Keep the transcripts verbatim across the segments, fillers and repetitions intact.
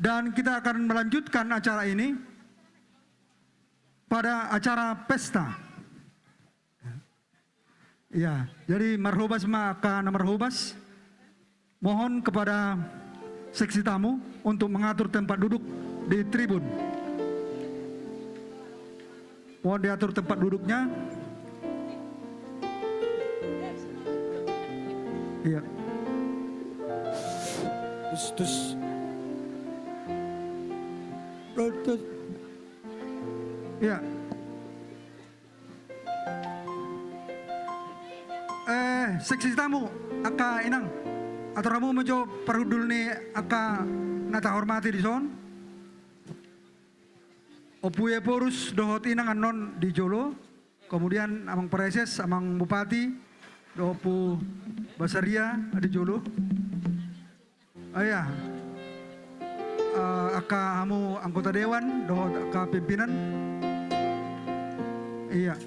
Dan kita akan melanjutkan acara ini pada acara pesta. Ya, jadi marhobas ma angka na marhobas. Mohon kepada seksi tamu untuk mengatur tempat duduk di tribun. Mohon diatur tempat duduknya. Iya. Terus, terus. Terus, terus. Iya. Eh, seksi tamu, angka inang. Atur hamu ma jo parhundul ni angka na tahormati dison. Ompu Ephorus dohot inang annon di jolo. Kemudian Amang Praeses, Amang Bupati, dohot Ompu Basaria di jolo. Ah, iya. Eh, angka hamu anggota dewan dohot angka pimpinan. Iya.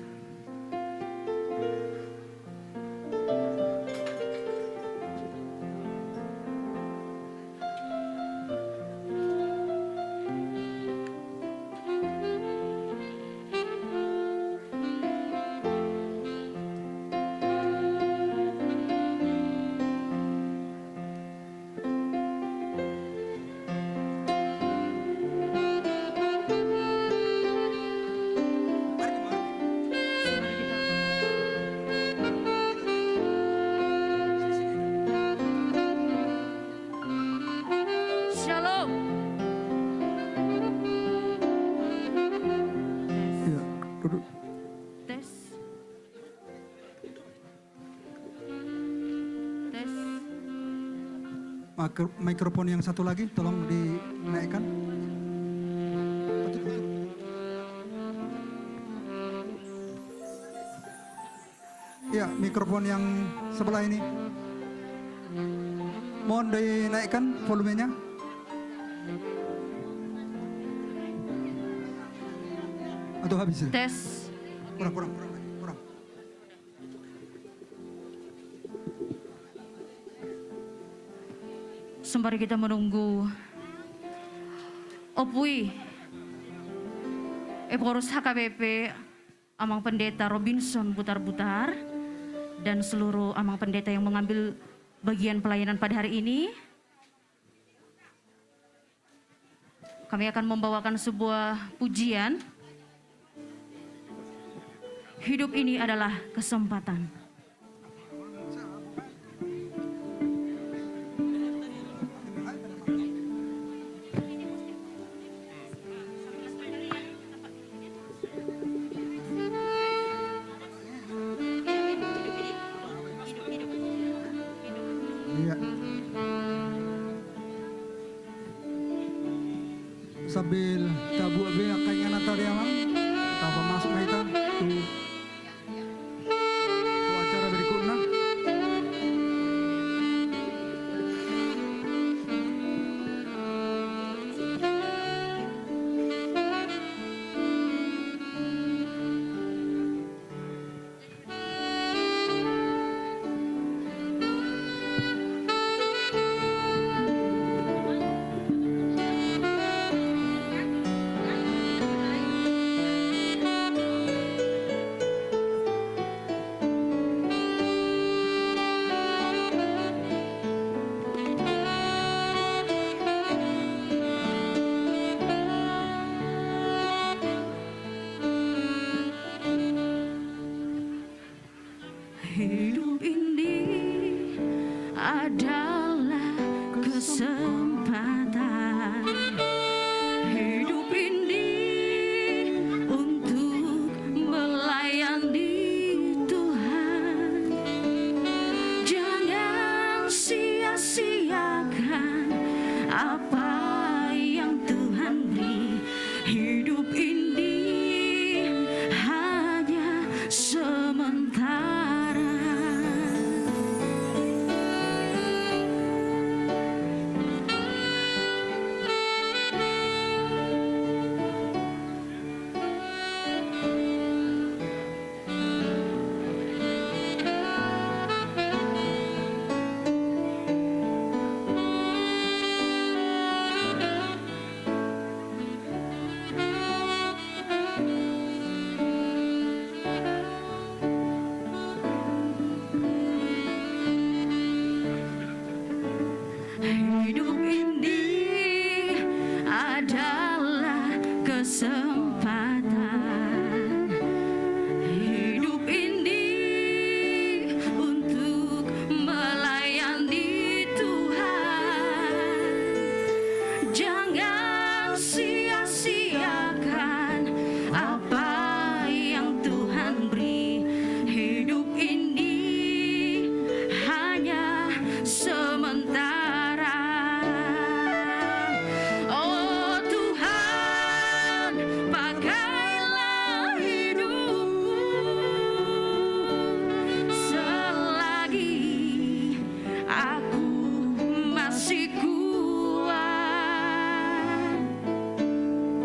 Shalom. Iya, duduk. Tes. Tes. Mikro-, mikrofon yang satu lagi tolong dinaikkan. Iya, mikrofon yang sebelah ini. Mohon dinaikkan volumenya. Atau habis ya? Tes. Kurang, kurang, kurang lagi, kurang. Sembari kita menunggu Ompu Ephorus H K B P, Amang Pendeta Robinson Butarbutar, dan seluruh Amang Pendeta yang mengambil bagian pelayanan pada hari ini. Kami akan membawakan sebuah pujian. Hidup ini adalah kesempatan. Iya. Sambil tabuat be angka ingananta di amang, tapamasuk ma hita tu, tu acara berikutna. Adalah kesempatan hidup ini untuk melayani Tuhan. Jangan sia-siakan apa yang Tuhan beri. Hidup ini hanya sementara. Oh Tuhan, pakailah hidupku selagi aku masih kuat.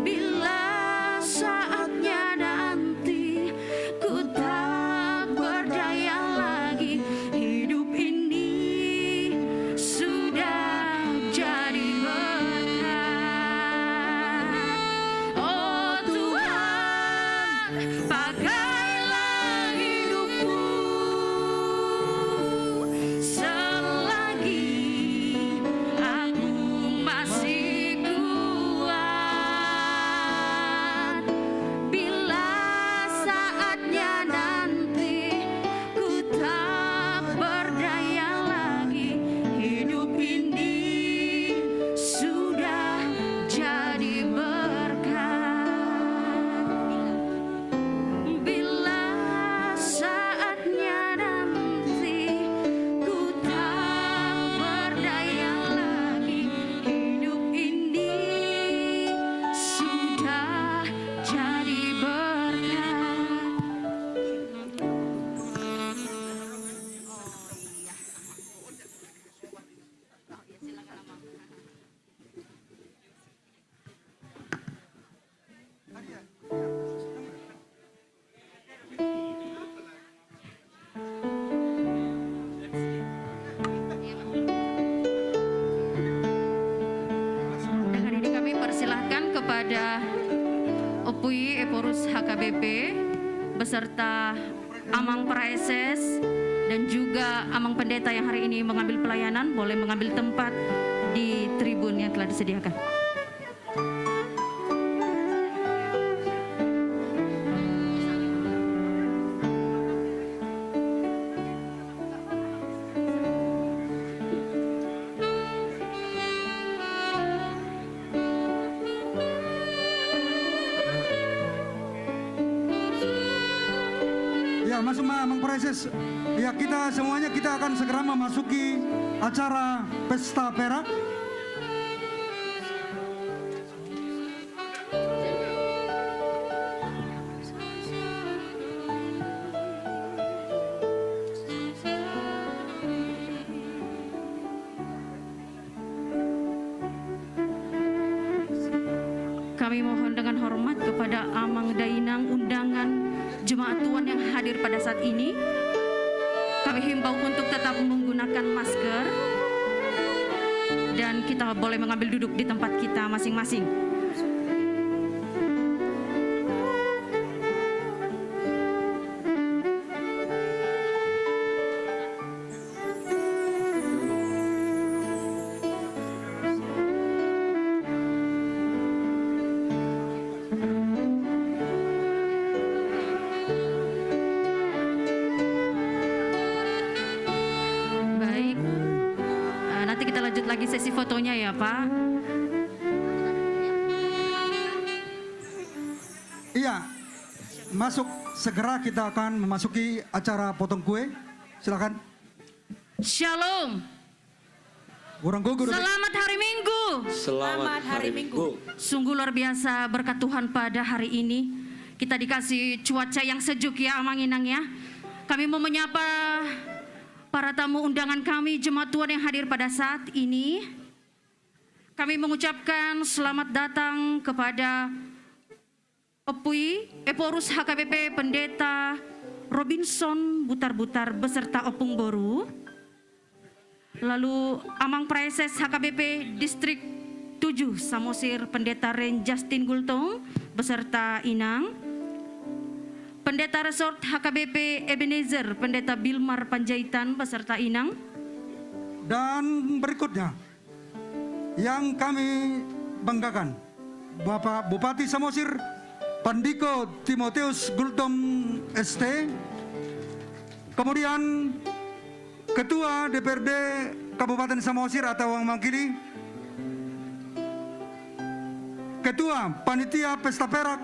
Bila saatnya nanti ku tak berdaya lagi, hidup ini sudah jadi berkat. Oh Tuhan, pakailah hidupku selagi aku masih kuat. Bila saatnya nanti ku tak berdaya lagi, hidup ini sudah jadi berkat. Bila saatnya nanti ku tak berdaya lagi, hidup ini sudah jadi berkat. Dengan ini kami persilahkan kepada Ompui Ephorus H K B P beserta Amang Praeses dan juga Amang Pendeta yang hari ini mengambil pelayanan, boleh mengambil tempat di tribun yang telah disediakan. Ya, masuk ma, Amang Praeses. Ya, kita semuanya, kita akan segera memasuki acara pesta perak. Kami mohon dengan hormat kepada Amang Dainang, undangan jemaat Tuhan yang hadir pada saat ini. Kami himbau untuk tetap menggunakan masker dan kita boleh mengambil duduk di tempat kita masing-masing. Baik. Eh, nanti kita lanjut lagi sesi fotonya ya, Pak. Iya. Masuk, segera kita akan memasuki acara potong kue. Silakan. Shalom. Kurang gugur. Selamat hari Minggu. Selamat hari Minggu. Sungguh luar biasa berkat Tuhan pada hari ini. Kita dikasih cuaca yang sejuk ya, Amang Inang ya. Kami mau menyapa para tamu undangan kami, jemaat Tuhan yang hadir pada saat ini. Kami mengucapkan selamat datang kepada Ompui Ephorus H K B P Pendeta Robinson Butarbutar beserta Ompung Boru. Lalu Amang Praeses H K B P Distrik tujuh Samosir Pendeta Ren Justin Gultom beserta Inang. Pendeta Resort H K B P Ebenezer Pendeta Bilmar Panjaitan beserta Inang. Dan berikutnya, yang kami banggakan, Bapak Bupati Samosir, Pandiko Timoteus Gultom S T. Kemudian Ketua D P R D Kabupaten Samosir atau yang mewakili, Ketua Panitia Pesta Perak,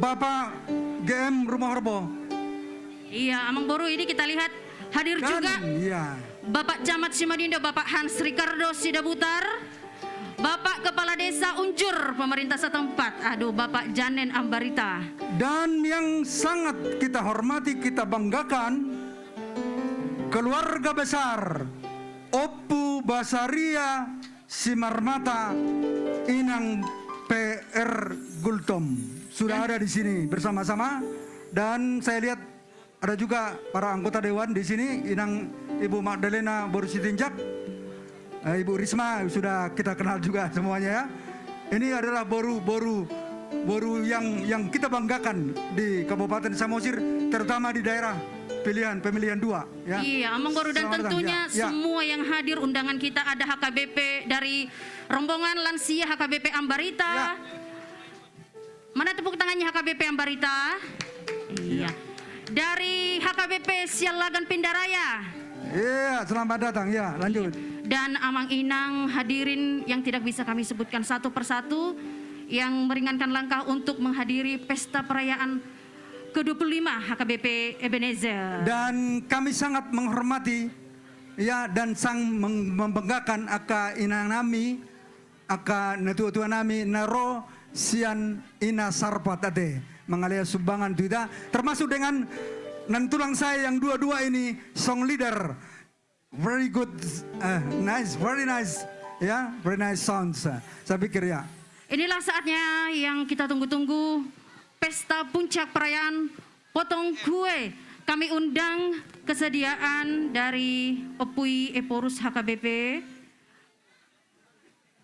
Bapak G M Rumahorbo. Iya, Amang Boru, ini kita lihat hadir Dan, juga iya. Bapak Camat Simanindo, Bapak Hans Ricardo Sidabutar, Bapak Kepala Desa Unjur, pemerintah setempat, aduh, Bapak Janen Ambarita. Dan yang sangat kita hormati, kita banggakan, keluarga besar Ompu Basaria Simarmata, Inang P R Gultom, sudah Dan ada di sini bersama-sama. Dan saya lihat ada juga para anggota dewan di sini, Inang Ibu Magdalena Boru Sitinjak, eh, Ibu Risma, sudah kita kenal juga semuanya, ya. Ini adalah boru-boru, boru yang, yang kita banggakan di Kabupaten Samosir, terutama di daerah pilihan, pemilihan dua, ya. Iya, Amang Boru, dan Selamat datang, tentunya ya, ya. Semua yang hadir, undangan kita, ada H K B P dari rombongan lansia H K B P Ambarita. Ya. Mana tepuk tangannya H K B P Ambarita? Iya. Iya. Dari H K B P Siallagan Pindaraya. Iya, selamat datang. Ya, lanjut. Dan Amang Inang, hadirin yang tidak bisa kami sebutkan satu persatu, yang meringankan langkah untuk menghadiri pesta perayaan ke dua puluh lima H K B P Ebenezer. Dan kami sangat menghormati, ya, dan sang meng-, membanggakan angka inang nami, angka natuatua nami na ro sian Ina Sarpat ate, mangalean sumbangan tu hita, termasuk dengan nantulang saya yang dua-dua ini, song leader. Very good, eh, nice, very nice. Ya, very nice sounds. Saya pikir, ya. Inilah saatnya yang kita tunggu-tunggu, pesta puncak perayaan potong kue. Kami undang kesediaan dari Ompu I Ephorus H K B P,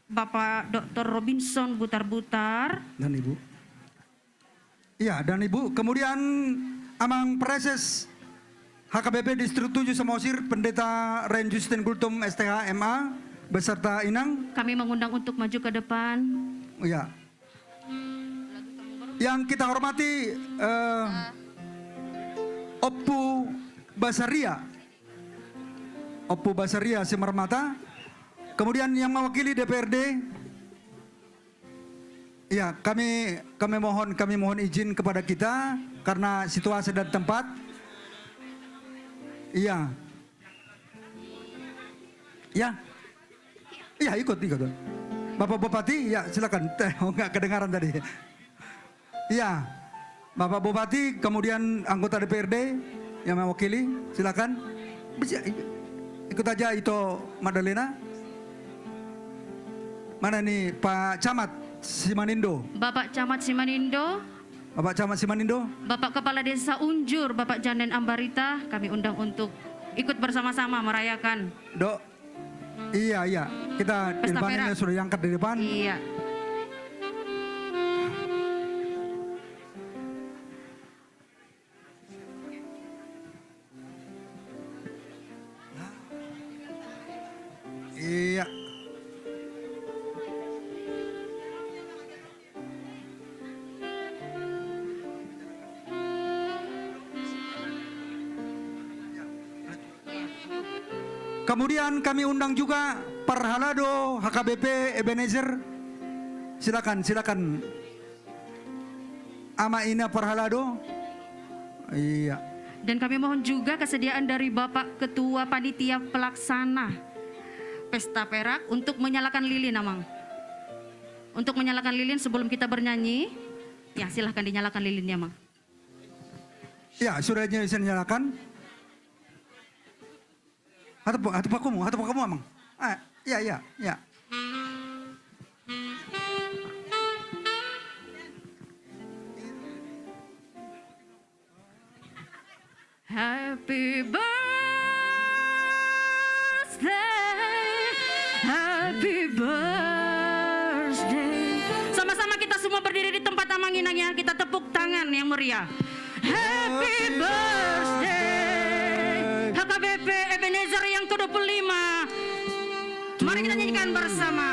Bapak Doktor Robinson Butarbutar. Dan Ibu. Iya, dan Ibu. Kemudian Amang Praeses H K B P Distrik tujuh Samosir, Pendeta Ren Justin Gultom, S T H, M A, beserta Inang. Kami mengundang untuk maju ke depan. Iya. Yang kita hormati, eh, Ompu Basaria. Ompu Basaria Simarmata. Kemudian yang mewakili D P R D. Iya, kami, kami mohon, kami mohon izin kepada kita karena situasi dan tempat. Iya. Ya. Iya, ikut, ikut. Bapak Bupati, ya, silakan. Teh, oh, nggak kedengaran tadi. Iya. Bapak Bupati, kemudian anggota D P R D yang mewakili, silakan. Bisa, ikut aja Ito Magdalena. Mana nih Pak Camat Simanindo? Bapak Camat Simanindo. Bapak Camat Simanindo. Bapak Kepala Desa Unjur, Bapak Janen Ambarita, kami undang untuk ikut bersama-sama merayakan. Dok, iya, iya. Kita Pesta depan ini Perak. Sudah diangkat di depan. Iya. Iya. Kemudian kami undang juga Parhalado H K B P Ebenezer. Silakan, silakan. Ama Ina Parhalado. Iya. Dan kami mohon juga kesediaan dari Bapak Ketua Panitia Pelaksana Pesta Perak untuk menyalakan lilin, Amang. Untuk menyalakan lilin sebelum kita bernyanyi. Ya, silahkan dinyalakan lilinnya, Amang. Ya, sudah bisa dinyalakan. Atau, atau pakumu, atau pakumu, Amang. Ah, iya, iya, iya. Happy birthday, happy birthday. Sama-sama kita semua berdiri di tempat, Amang Inang, ya. Kita tepuk tangan yang meriah. Happy birthday, H K B P Ebenezer yang kedua puluh lima. Mari kita nyanyikan bersama.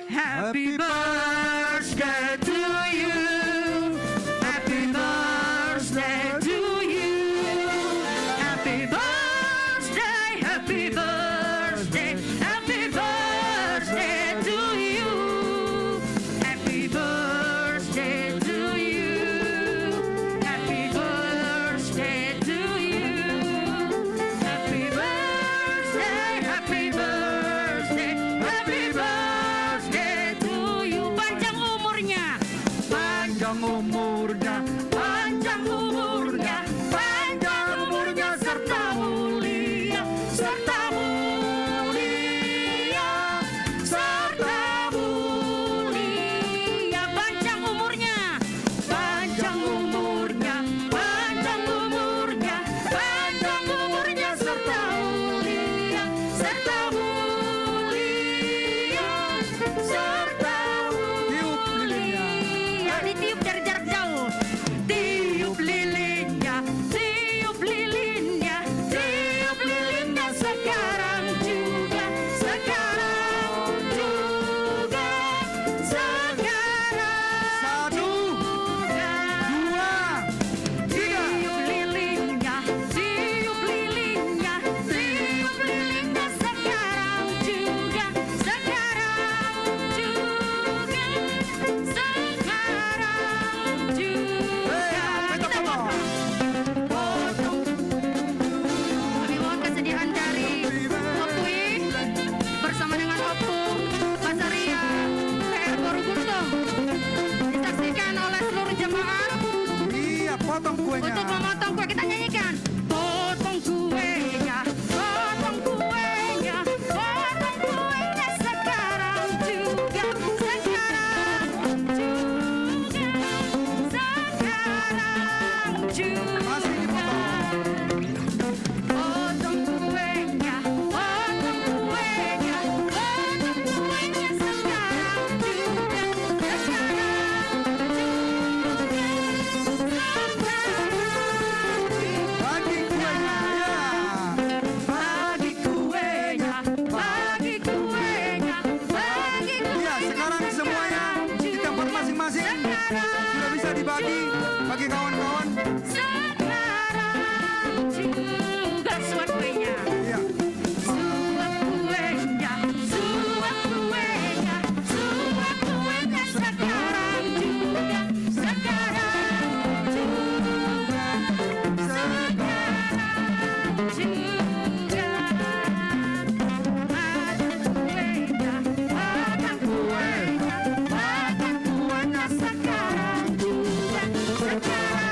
Happy birthday to you. Happy birthday to you. Happy birthday, happy birthday, happy birthday to you. Happy birthday to you. Happy birthday to you. Happy birthday, happy birthday, happy birthday to you. Panjang umurnya. Panjang umurnya, panjang umurnya, panjang umurnya serta mulia, serta mulia, serta mulia. Panjang umurnya. Panjang umurnya, panjang umurnya, panjang umurnya serta mulia, serta mulia, serta mulia. Tiup lilinnya. Ditiup dari jarak jauh. Tiup lilinnya, tiup lilinnya, tiup lilinnya sekarang juga, sekarang juga. Sekarang. Satu. Juga. Dua. Tiga. Tiup lilinnya, tiup lilinnya, tiup lilinnya sekarang juga, sekarang juga, sekarang juga. Hei, kita potong. Potong. Kami mohon kesediaan dari Opui bersama dengan Opung Basaria P R Boru Gultom. Disaksikan oleh seluruh jemaat. Iya, potong kuenya. Untuk memotong kue, kita nyanyikan. Potong kuenya, potong kuenya, potong kuenya sekarang juga, sekarang juga, sekarang juga. Masih dipotong. Potong kuenya, potong kuenya, potong kuenya sekarang juga, sekarang juga, sekarang juga. Bagi kuenya, ya. Bagi kuenya, bagi kuenya, bagi kuenya. Iya, sekarang semuanya di tempat masing-masing sudah bisa dibagi bagi kawan-kawan. Sekarang juga suap kuenya. Iya. Suap kuenya, suap kuenya, suap kuenya sekarang juga, sekarang juga, sekarang juga. Makan kuenya, makan kuenya, makan kuenya sekarang juga, sekarang.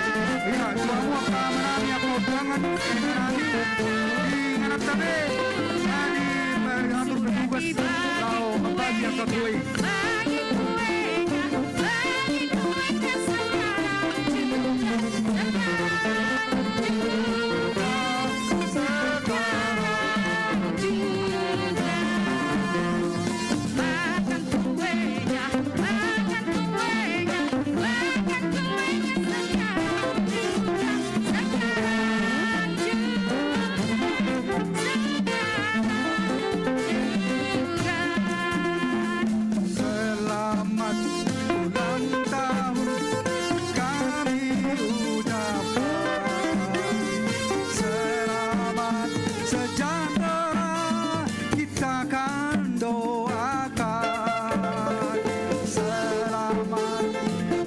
Iya, semua menami apa undangan, menami. Ingat tapi, jadi mengatur petugas kalau membagi angka kue. Selamat ulang tahun kami ucapkan. Selamat sejahtera kita kan doakan. Selamat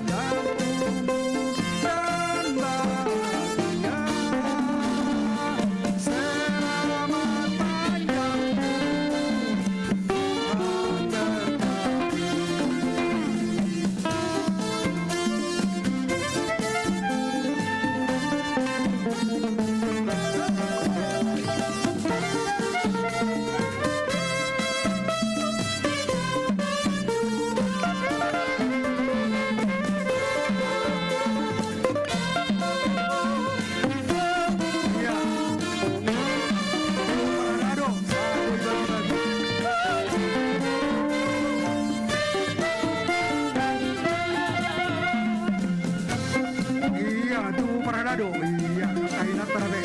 dan tumbuh dan bahagia. Selamat panjang umur. Iya, tu parhalado. Iya, kahilan parabe.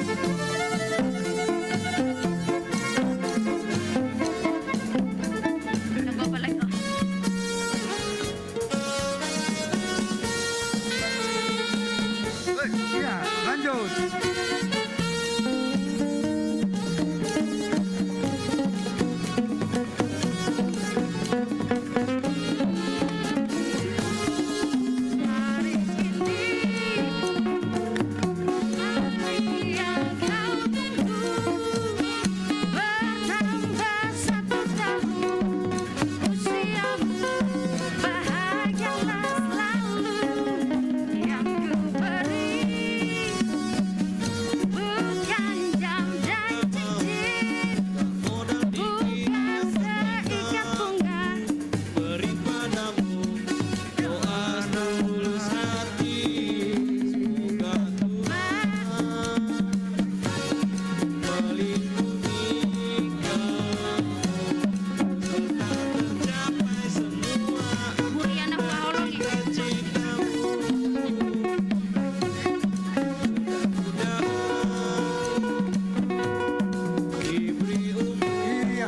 Iya.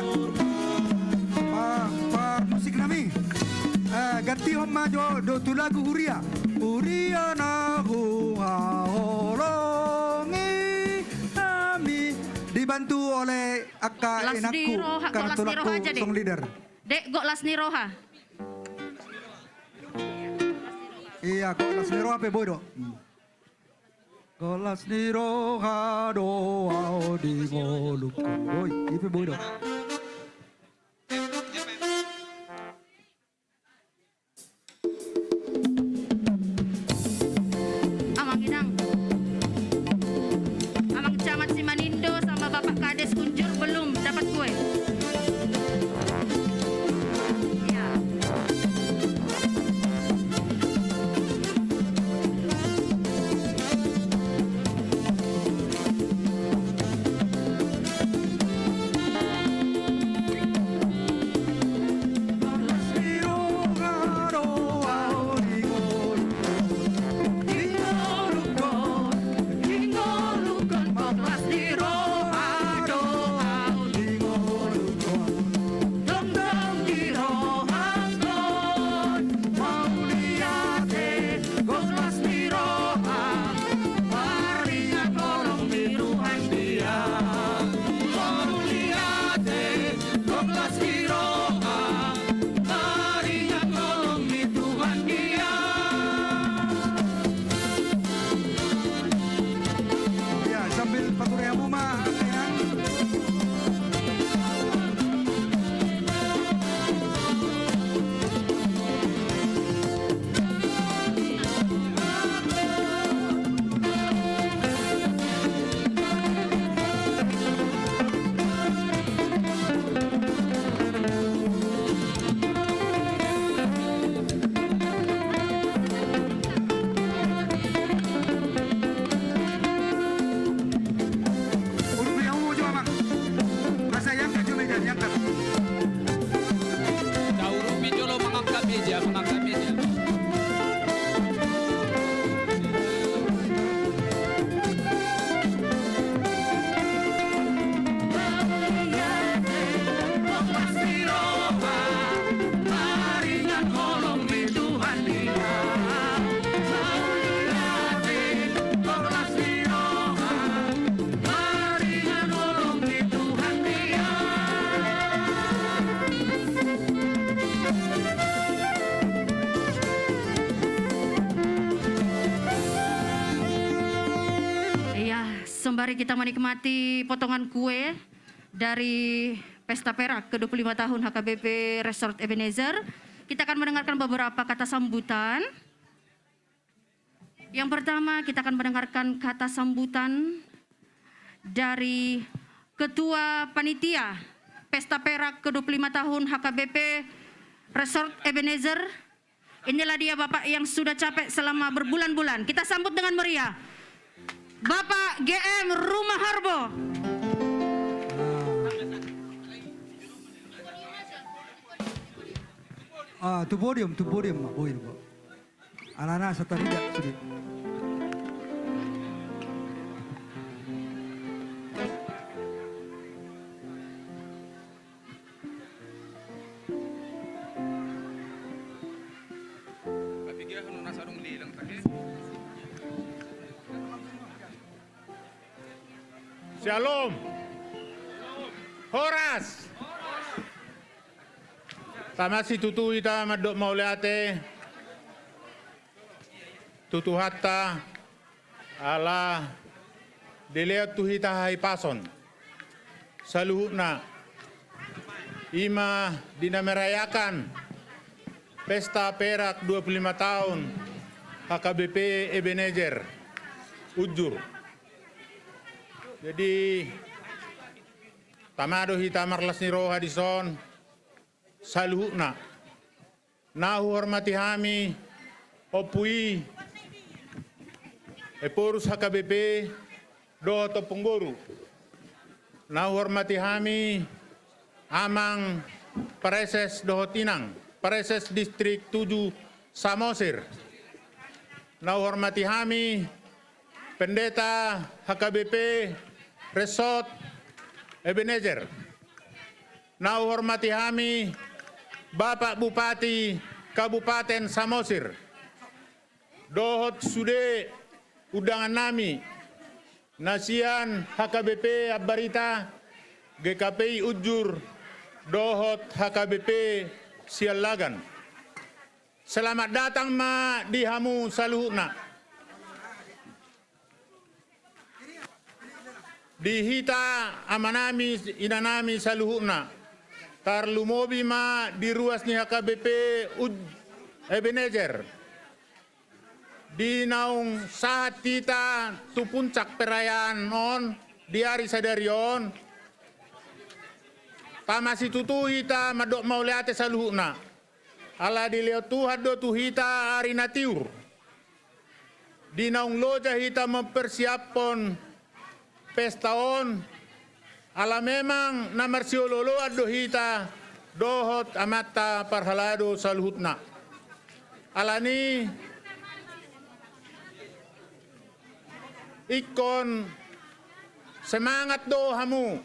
Pa, pa musik nami. Eh, gantihon ma jo do tu lagu huria. Huria na huhaholongi nami. Dibantu oleh angka inangku, karena tulangku song leader. Dek, gok las ni roha. Iya, gok las ni roha pe boi do. Hmm. Gok las ni roha do ahu di ngolungkon. Boi, i pe boi do. Amang Inang. Amang Camat Simanindo sama Bapak Kades Unjur belum dapat kue. Ya. Ya, sambil pature hamu ma, Inang. Urupi hamu jo, Amang. Masa iangkat jo meja, iangkat. Taurupi jolo mangangkat meja, mangangkat meja. Iya, sembari kita menikmati potongan kue dari Pesta Perak kedua puluh lima tahun H K B P Resort Ebenezer, kita akan mendengarkan beberapa kata sambutan. Yang pertama, kita akan mendengarkan kata sambutan dari Ketua Panitia Pesta Perak kedua puluh lima tahun H K B P Resort Ebenezer. Inilah dia Bapak yang sudah capek selama berbulan-bulan. Kita sambut dengan meriah. Bapak G M Rumah Harbo. Ah, tu podium, tu podium, Pak Boy, Pak. Alana asa tarida sude. Shalom. Horas. Tama situtu hita mandok mauliate tu Tuhanta ala dilehon tu hita hahipason saluhutna, i ma di na merayakan pesta perak dua puluh lima tahun H K B P Ebenezer Unjur. Jadi, tama do hita marlas ni roha dison saluhutna. Na huhormati hami Ompu i, Ephorus H K B P, dohot Ompung Boru. Na huhormati hami Amang Praeses dohot Inang Praeses Distrik tujuh Samosir. Na huhormati hami Pendeta H K B P Resort Ebenezer. Na huhormati hami Bapak Bupati Kabupaten Samosir, dohot sude undangan nami na sian H K B P Ambarita, G K P I Unjur, dohot H K B P Siallagan. Selamat datang ma di hamu saluhutna. Di hita amanami, inanami saluhutna, tarlumobi ma di ruas ni H K B P Uj-, Ebenezer, di naung sahat hita tu puncak perayaan on di ari sadari on. Tama situtu hita mandok mauliate saluhutna. Ala dilehon Tuhan do tu hita ari na tiur, di naung loja hita mempersiaphon pesta on, ala memang na marsiolooloan do hita dohot amanta parhalado saluhutna. Alani ingkon semangat do hamu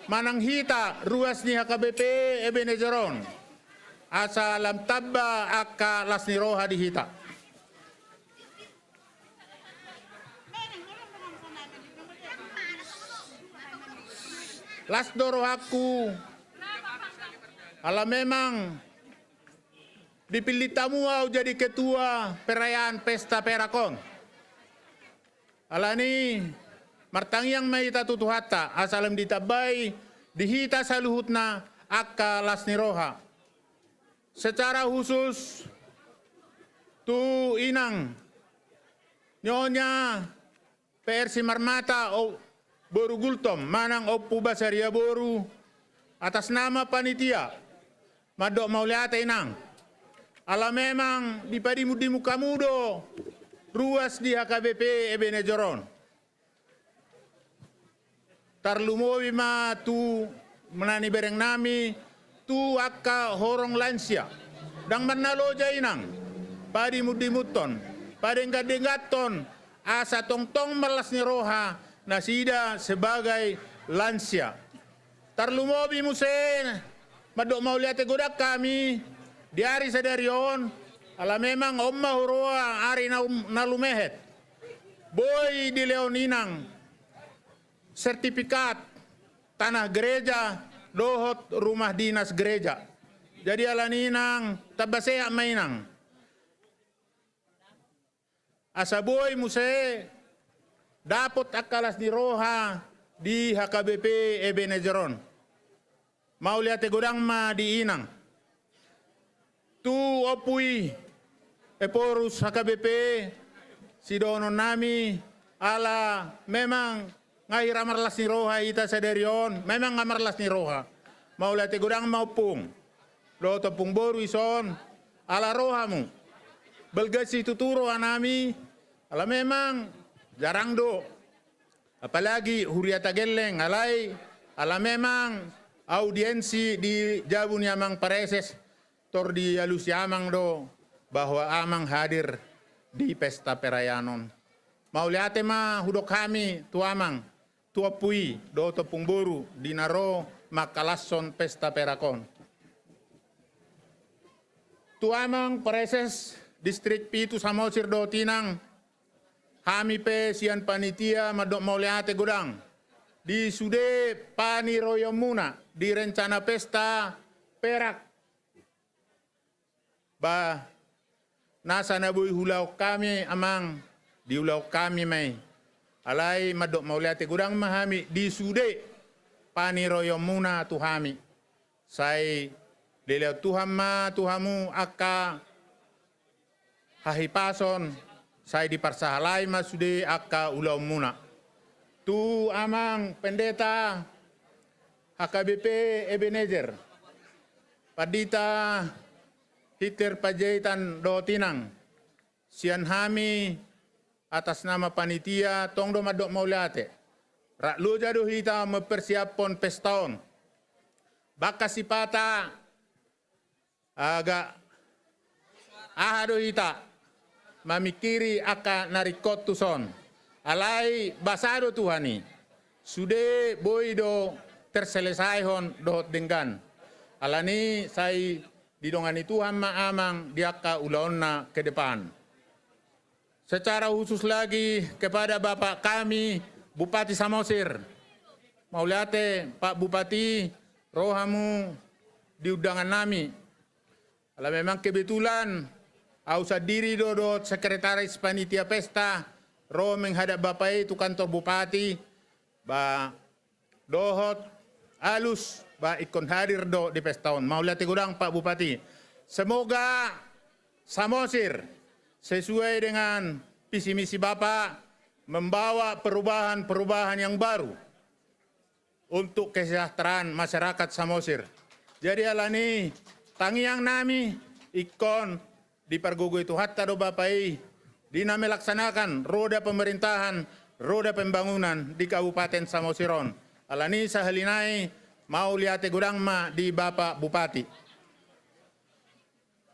manang hita ruas ni H K B P Ebenezer on, asa lam tamba angka las ni roha di hita. Las do rohangku, ala memang dipillit hamu ahu jadi ketua perayaan pesta perak on. Alani, martangiang ma hita tu Tuhanta asa lam ditambai di hita saluhutna angka las ni roha. Secara khusus tu inang Nyonya P R Simarmata, o, boru Gultom manang Ompu Basaria boru, atas nama panitia mandok mauliate inang. Ala memang dipadimun-dimun hamu do ruas di H K B P Ebenezer on. Tarlumobi ma tu na ni bereng nami, tu angka horong lansia. Ndang mannaloja inang padimun-dimunhon, padenggan-dengganhon, asa tongtong marlas ni roha nasida sebagai lansia. Tarlumobi muse mandok mauliate godang hami di ari sadari on, ala memang on ma huroha ari na, na lumehet. Boi dilehon inang sertifikat tanah gereja dohot rumah dinas gereja. Jadi alani inang, tamba sehat ma inang. Asa boi muse dapot angka las ni roha di H K B P Ebenezer on. Mauliate godang ma di inang. Tu ompu i, Ephorus H K B P, sidohonon nami, ala memang nga hira marlas ni roha hita sadari on, memang nga marlas ni roha. Mauliate godang ma ompung dohot ompung boru dison, ala ro hamu. Balga situtu roha nami, ala memang jarang do. Apalagi huria Tagelleng, alai ala memang audiensi di jabu ni amang pareses, tor dialusi amang do bahwa amang hadir di pesta perayaan on. Mauliate ma hudok hami tu amang, tu ompu i dohot ompung boru di na ro mangkalashon pesta perak on. Tu amang pareses distrik pitu Samosir dohot inang, hami pe sian panitia mandok mauliate godang di sude paniroionmuna di rencana pesta perak Ba nasa na boi huulahon hami, Amang, diulahon hami ma i. Alai mandok mauliate godang ma hami di sude paniroion muna tu hami. Sai dilehon Tuhan ma tu hamu angka hahipason, sai diparsahalai ma sude angka ulaon muna. Tu Amang Pendeta H K B P Ebenezer, Pandita Hitler Panjaitan dohot inang, sian hami atas nama panitia tong do mandok mauliate. Rap loja do hita mempersiaphon pesta on. Baen sipata agak aha do hita mamingkiri angka na ringkot tuson. Alai basa do Tuhan i, sude boi do terselesaihon dohot denggan. Alani sai didongani Tuhan ma Amang di angka ulaonna ke depan. Secara khusus lagi kepada Bapak kami, Bupati Samosir. Mauliate, Pak Bupati, ro hamu di undangan nami. Ala memang kebetulan, au sandiri do dohot sekretaris panitia pesta, ro menghadap Bapak i tu kantor Bupati, ba dohot alus, ba ingkon hadir do di pesta on. Mauliate godang, Pak Bupati. Semoga Samosir sesuai dengan visi misi Bapak membawa perubahan-perubahan yang baru untuk kesejahteraan masyarakat Samosir. Jadi alani tangiang nami ingkon dipargogoi Tuhanta do Bapak i, di na melaksanakan roda pemerintahan, roda pembangunan di Kabupaten Samosir on. Alani sahali nai mauliate godang ma di Bapak Bupati.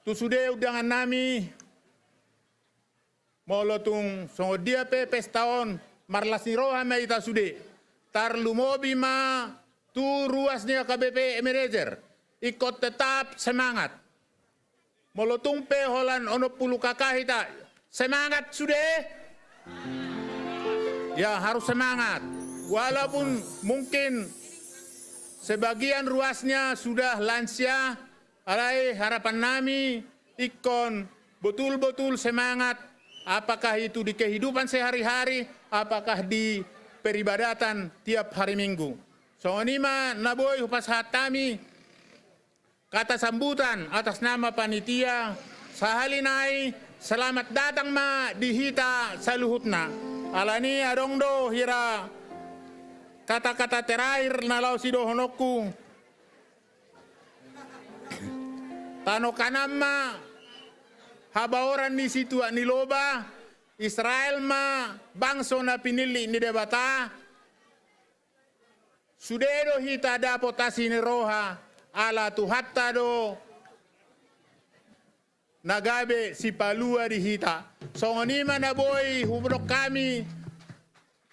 Tu sude undangan nami, molo tung songon dia pe pesta on, marlas ni roha ma hita sude. Tarlumobi ma tu ruas ni H K B P Ebenezer, ingkon tetap semangat. Molo tung pe holan onom pulu K K hita, semangat sude. Ya, harus semangat. Walaupun mungkin sebagian ruasnya sudah lansia, alai harapan nami ingkon betul-betul semangat, apakah itu di kehidupan sehari-hari, apakah di peribadatan tiap hari Minggu. Songon i ma na boi hupasahat hami kata sambutan atas nama panitia, sahali nai selamat datang ma di hita saluhutna. Alani adong do hira kata-kata terakhir na laho sidohononku. Tano Kanaan ma habaoran ni situak ni loba, Israel ma bangso na pinillit ni Debata. Sude do hita dapot asi ni roha, ala Tuhanta do na gabe sipalua di hita. Songon i ma na boi hudok hami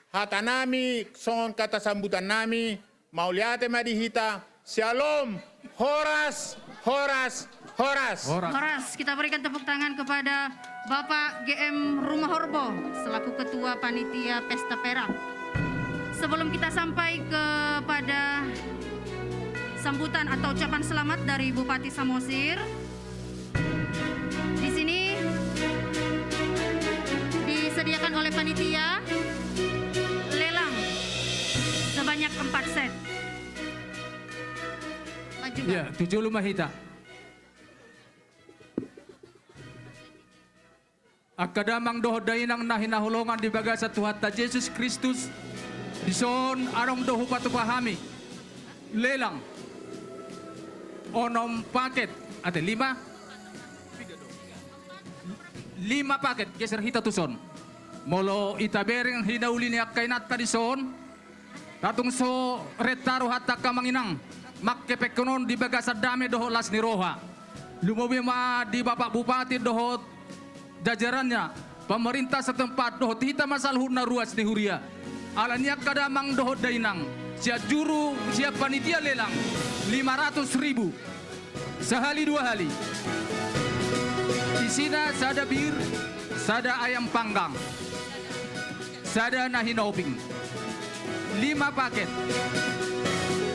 hata nami songon kata sambutan nami, mauliate ma di hita, syalom, horas, horas, horas. Horas. Horas. Kita berikan tepuk tangan kepada Bapak G M Rumahorbo selaku Ketua Panitia Pesta Perak. Sebelum kita sampai kepada sambutan atau ucapan selamat dari Bupati Samosir, di sini disediakan oleh panitia lelang sebanyak empat set. Maju, Bang. Ya, tu jolo ma hita. Angka damang dohot dainang na hinaholongan di bagasan Tuhanta Jesus Kristus, dison adong do hupatupa hami lelang onom paket, ate lima? Lima paket, geser hita tuson. Molo ita bereng hinauli ni angka inanta dison, tatung so renta rohanta angka amang inang mangkepengkon on di bagasan dame dohot las ni roha. Lumobi ma di Bapak Bupati dohot jajarannya, pemerintah setempat dohot hita ma saluhutna ruas ni huria. Alani angka damang dohot dainang, sian juru, sian panitia lelang, lima ratus ribu. Sahali dua hali. Isina sada bir, sada ayam panggang, sada na hinoping. Lima paket.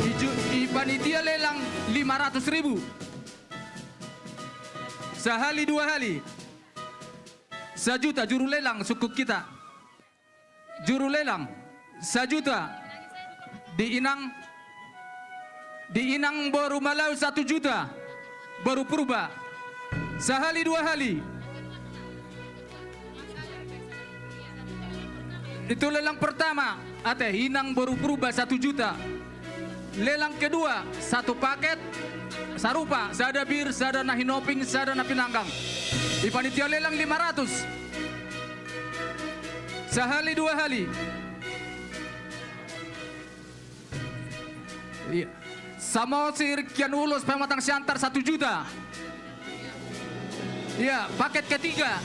I ju-, i panitia lelang lima ratus ribu. Sahali dua hali. Sajuta, juru lelang, sungkun hita. Juru lelang, sajuta. Di inang, di inang boru Malau satu juta. Boru Purba. Sahali dua hali. Itu lelang pertama, ate, inang boru Purba satu juta. Lelang kedua, satu paket, sarupa, sada bir, sada na hinoping, sada na pinanggang. Di panitia lelang lima ratus. Sahali dua hali. Iya. Samosir kian ulos pematang siantar satu juta. Iya, paket ketiga.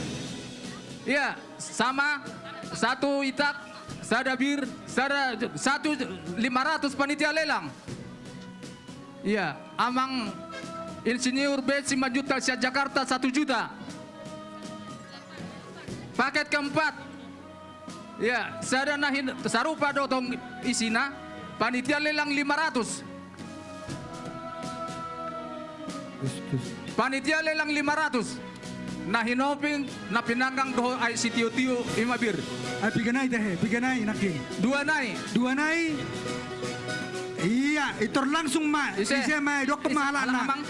Iya, sama satu itak, sada bir, sada, satu lima ratus panitia lelang. Iya, Amang Insinyur B. Simanjuntak sian Jakarta satu juta. Paket keempat. Iya, sada na hin-, sarupa do tong isina, panitia lelang lima ratus. Panitia lelang lima ratus. Na hinoping, na pinanggang dohot aek sitio-tio, ima bir. Ai piga nai tahe, piga nai nangkin. Dua nai. Dua nai. Iya, itor langsung ma. Ise? Ise ma, dok ma halana. Amang.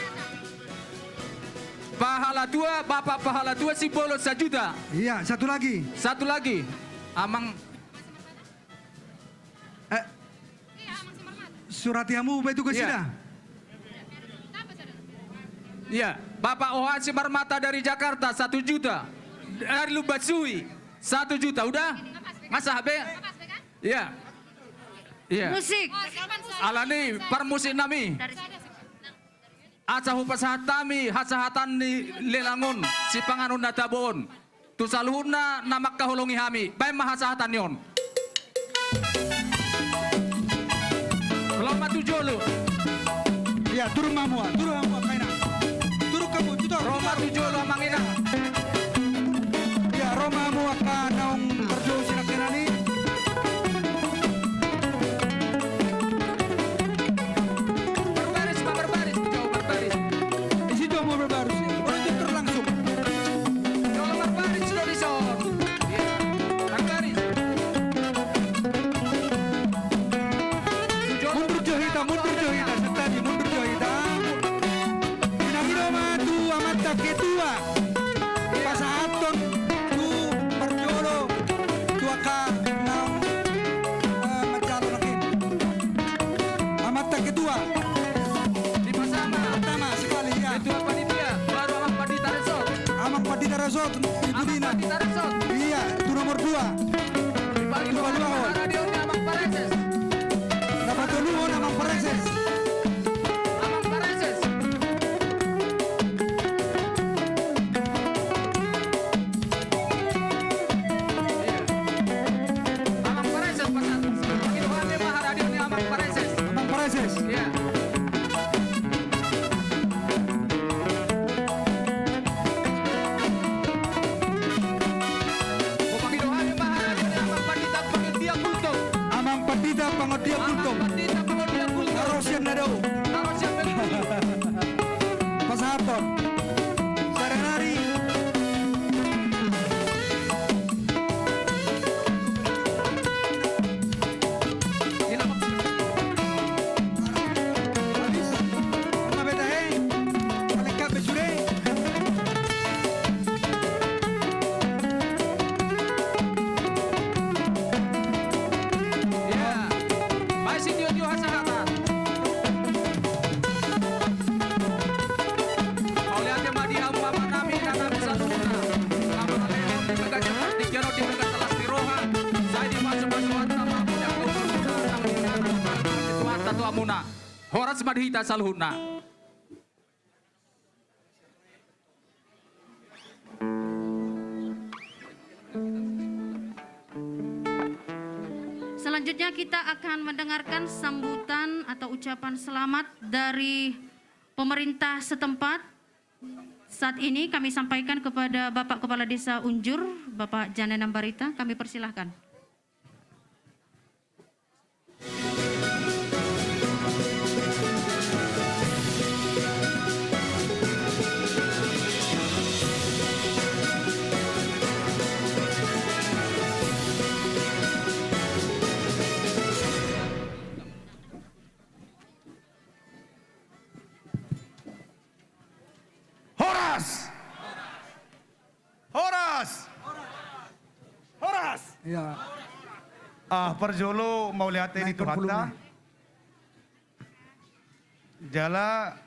Pahalatua, Bapak Pahalatua Simbolon sajuta. Iya, satu lagi. Satu lagi. Amang. Eh. Surati hamu, betul ke sida? Iya, Bapak Oha Simarmata dari Jakarta, satu juta. Dari Lumban Suhi, satu juta. Udah? Masa H B? Iya. Iya. Musik. Alani parmusik nami. Asa hupasahat hami hasahatan ni lelang on, sipanganon na tabo on. Tu saluhutna na mangkaholongi hami, baen ma hasahatan ni on. Ro ma tu jolo. Iya, turun ma hamu, turun hamu angka inang. Turun hamu, tutu. Ro ma tu jolo amang inang. Iya, ro ma hamu angka naung parjolo sian nangkinan i. Berbaris ma, berbaris, jauh berbaris. Isi jauh mau berbaris. Orang itu terlangsung. Jolo marbaris do dison. Iya, marbaris. Mundur jo hita, mundur jo hita, sentadi, mundur jo hita. Inang i do ma tu amanta ketua. Pasahathon tu parjolo tu angka naung, eh, manjalo nangkin. Amanta ketua. Di pertama. Pertama sekali, ya. Ketua panitia, baru Amang Pandita Resort. Amang Pandita Resort, Ibu Dina. Amang Pandita Resort. Iya, tu nomor dua. Di paling bawah. Di paling bawah. Amang Pareses. Dapat dulu, Amang Pareses. Amang Pareses. Iya. Amang Pareses, pasahat. Pangido hami ma haradeon ni Amang Pareses. Amang Pareses. Iya. Pangido hami ma haradeon ni Amang Pandita Pangondian Gultom. Amang Pandita Pangondian Gultom. Amang Pandita Pangondian Gultom. Tarosian na dao. Tarosian na dao. Pasahathon. Saranari. Habis. Mana beta, eh? Paling kap be sude. Iya. Baen sitio-tio hasahatan. Mauliate ma di hamu amanami, inanami saluhutna. Hamu na lehon di bagasan partingkian on, di bagasan las ni roha. Sai dipasu-pasu Tuhanta ma hamu di angka umur muna, nang di angka umur muna. Horas ma di hita saluhutna. Selanjutnya kita akan mendengarkan sambutan atau ucapan selamat dari pemerintah setempat. Saat ini kami sampaikan kepada Bapak Kepala Desa Unjur, Bapak Jane Nambarita, kami persilahkan. Horas! Horas! Iya. Ah, parjolo mauliate di Tuhanta. Jala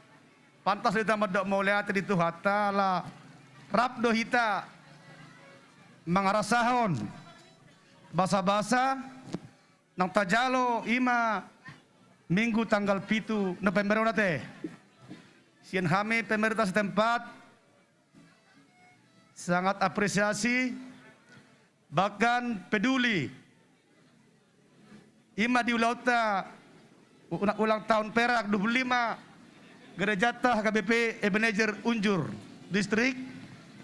pantas do hita mandok mauliate di Tuhanta ala rap do hita mangarasahon basabasa nang tajalo, ima Minggu tanggal pitu November on ate. Sian hami pemerintah setempat sangat apresiasi, bahkan peduli. Ima di ulaonta u-, ulang tahun perak dua puluh lima gerejanta H K B P Ebenezer Unjur, distrik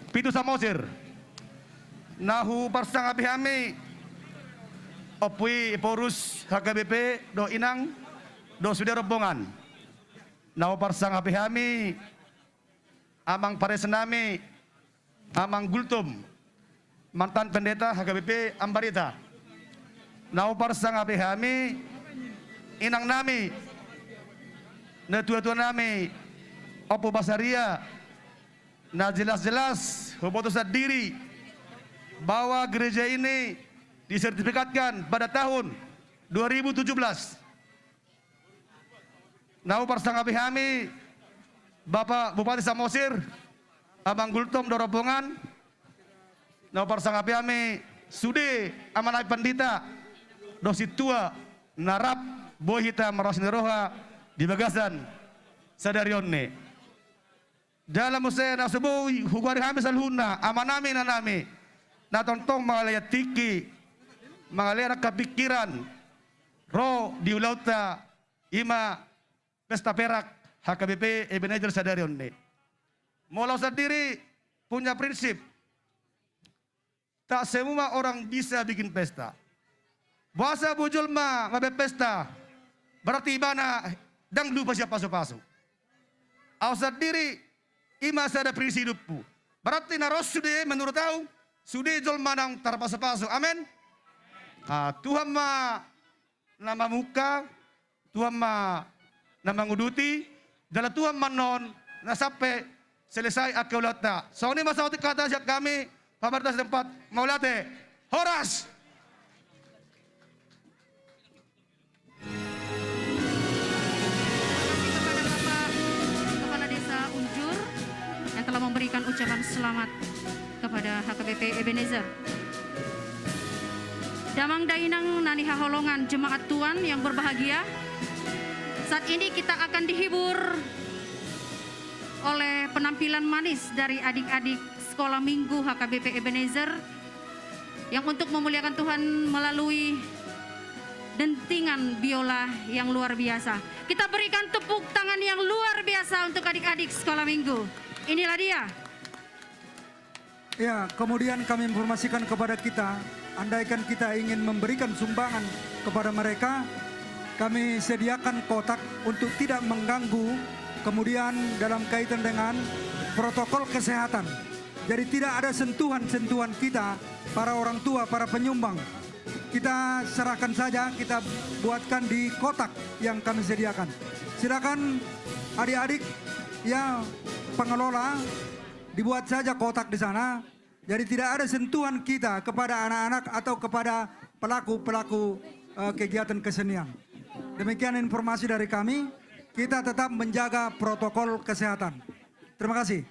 pitu Samosir. Na huparsangapi hami Ompu i Ephorus H K B P dohot inang dohot sude rombongan. Na huparsangapi hami amang pares nami, Amang Gultom, mantan pendeta H K B P Ambarita. Na huparsangapi hami inang nami, natua-tua nami, Ompu Basaria, na jelas-jelas huboto sandiri bahwa gereja ini disertifikatkan pada tahun dua ribu tujuh belas. Na huparsangapi hami Bapak Bupati Samosir, Amang Gultom dohot rombongan. Na huparsangapi hami sude amanami pandita dohot sintua na rap boi hita marlas ni roha di bagasan sadari on ni. Jala muse na so boi hugoari hami saluhutna amanami inanami, na tongtong mangalean tingki, mangalean angka pingkiran ro di ulaonta, ima pesta perak H K B P Ebenezer sadari on ni. Molo au sandiri punya prinsip, tak semua orang bisa bikin pesta. Boasa boi jolma mambaen pesta, berarti ibana ndang lupa sian pasupasu. Au sandiri ima sada prinsip hidupku. Berarti na ro sude menurut au, sude jolma naung tarpasupasu. Amen. Ah, Tuhan ma na mamungka, Tuhan ma na manguduti, jala Tuhan ma annon na sampe selesai angka ulaonta. Songon i ma saotik hata sian hami, pemerintah setempat, mauliate. Horas! Terima kasih kepada Bapak Kepala Desa Unjur yang telah memberikan ucapan selamat kepada H K B P Ebenezer. Damang dainang na hinaholongan jemaat Tuhan yang berbahagia, saat ini kita akan dihibur oleh penampilan manis dari adik-adik Sekolah Minggu H K B P Ebenezer yang untuk memuliakan Tuhan melalui dentingan biola yang luar biasa. Kita berikan tepuk tangan yang luar biasa untuk adik-adik Sekolah Minggu. Inilah dia. Ya, kemudian kami informasikan kepada kita, andaikan kita ingin memberikan sumbangan kepada mereka, kami sediakan kotak untuk tidak mengganggu, kemudian dalam kaitan dengan protokol kesehatan. Jadi tidak ada sentuhan-sentuhan kita, para orang tua, para penyumbang. Kita serahkan saja, kita buatkan di kotak yang kami sediakan. Silakan adik-adik, ya, pengelola, dibuat saja kotak di sana. Jadi tidak ada sentuhan kita kepada anak-anak atau kepada pelaku-pelaku, eh, kegiatan kesenian. Demikian informasi dari kami. Kita tetap menjaga protokol kesehatan. Terima kasih.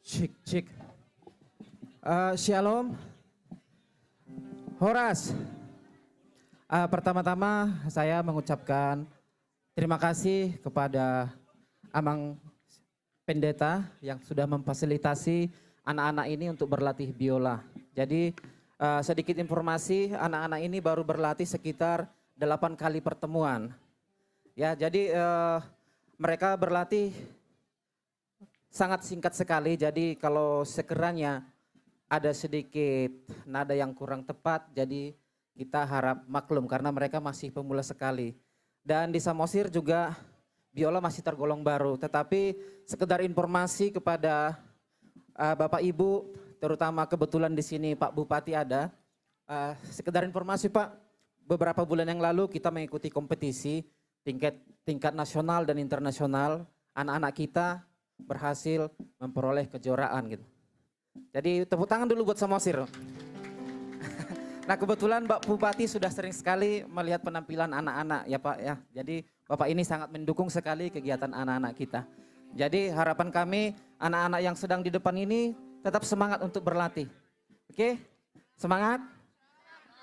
Cek, cek. Eh, shalom. Horas. Eh, pertama-tama saya mengucapkan terima kasih kepada Amang Pendeta yang sudah memfasilitasi anak-anak ini untuk berlatih biola. Jadi, Eh, sedikit informasi, anak-anak ini baru berlatih sekitar delapan kali pertemuan. Ya, jadi, eh, mereka berlatih sangat singkat sekali, jadi kalau sekiranya ada sedikit nada yang kurang tepat, jadi kita harap maklum karena mereka masih pemula sekali. Dan di Samosir juga biola masih tergolong baru, tetapi sekedar informasi kepada, eh, Bapak Ibu, terutama kebetulan di sini Pak Bupati ada. Eh, sekedar informasi, Pak, beberapa bulan yang lalu kita mengikuti kompetisi tingkat, tingkat nasional dan internasional. Anak-anak kita berhasil memperoleh kejuaraan gitu. Jadi tepuk tangan dulu buat Samosir. Nah, kebetulan Pak Bupati sudah sering sekali melihat penampilan anak-anak ya, Pak, ya. Jadi Bapak ini sangat mendukung sekali kegiatan anak-anak kita. Jadi harapan kami, anak-anak yang sedang di depan ini tetap semangat untuk berlatih. Oke? Semangat?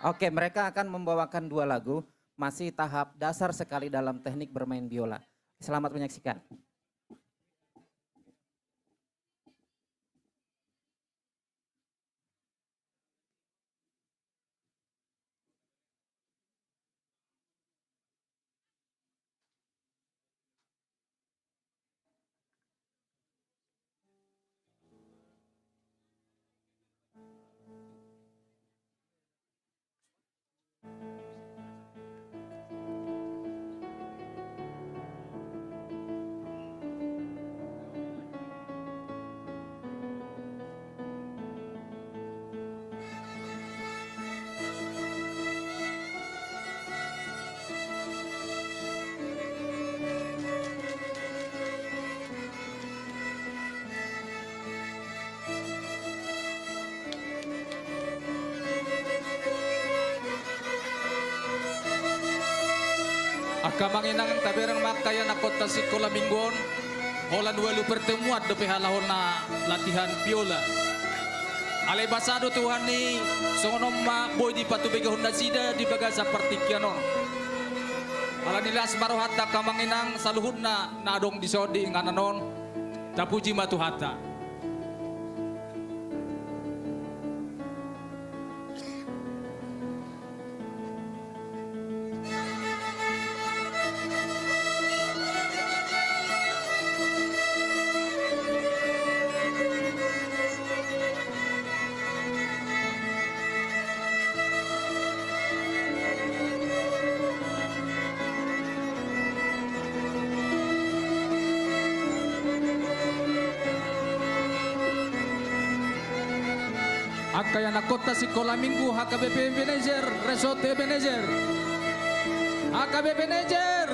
Oke, mereka akan membawakan dua lagu, masih tahap dasar sekali dalam teknik bermain biola. Selamat menyaksikan. Angka amang inang, tabereng ma angka ianakhonta sikola minggu on, holan ualu pertemuan dope halak on na latihan biola. Alai basa do Tuhan i, songon on ma boi dipatubegehon nasida di bagasan partingkian on. Alani las ma rohanta angka amang inang saluhutna na adong di son di inganan on. Tapuji ma Tuhanta. Angka ianakhonta sikola minggu H K B P Ebenezer, Resort Ebenezer. H K B P Ebenezer.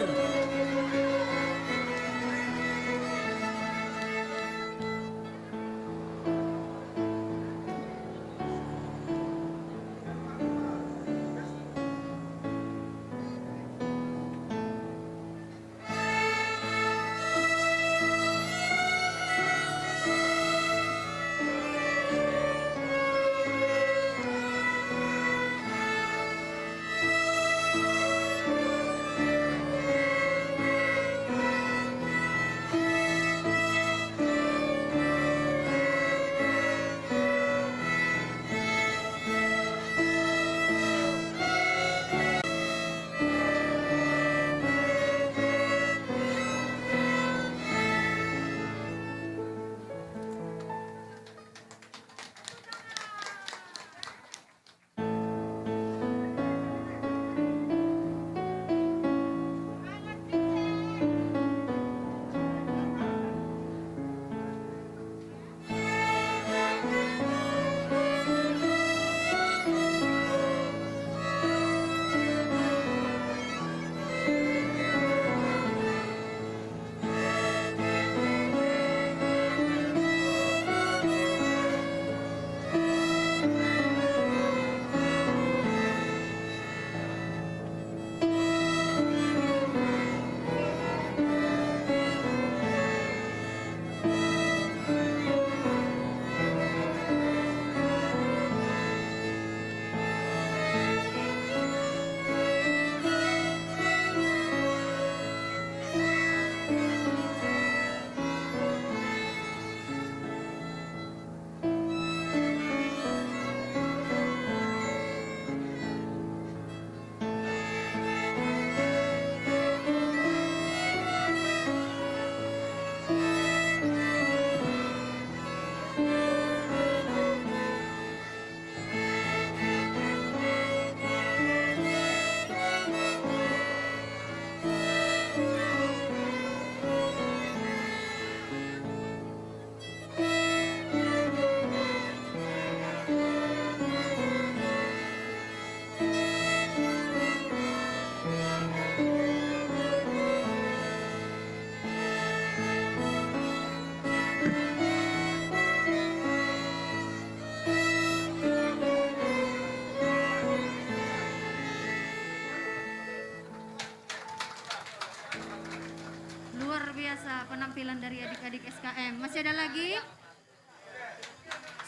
Penampilan dari adik-adik S K M. Masih ada lagi?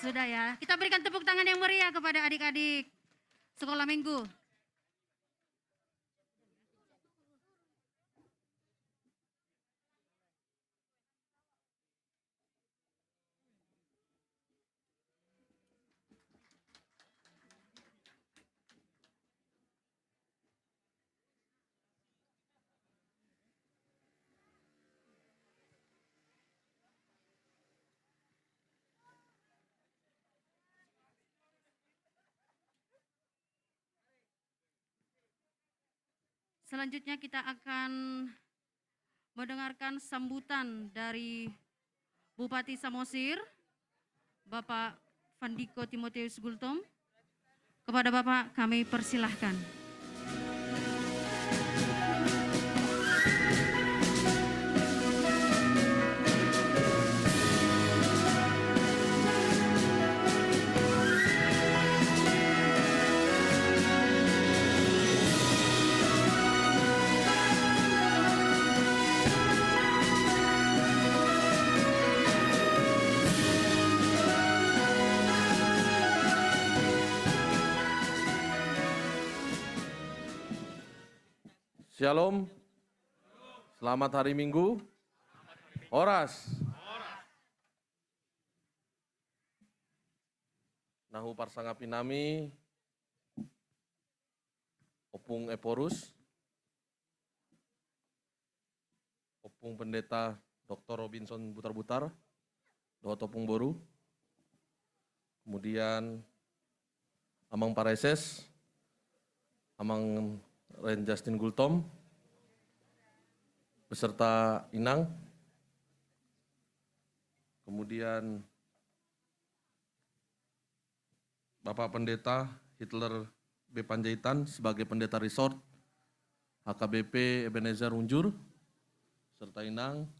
Sudah ya. Kita berikan tepuk tangan yang meriah kepada adik-adik sekolah minggu. Selanjutnya kita akan mendengarkan sambutan dari Bupati Samosir, Bapak Fandiko Timotius Gultom. Kepada Bapak kami persilahkan. Syalom. Selamat hari Minggu. Horas. Na huparsangapi hami Ompung Ephorus, Ompung Pendeta Doktor Robinson Butarbutar, dohot Ompung Boru. Kemudian Amang Praeses, Amang Ren Justin Gultom, beserta Inang. Kemudian Bapak Pendeta Hitler B Panjaitan sebagai Pendeta Resort H K B P Ebenezer Unjur, serta Inang,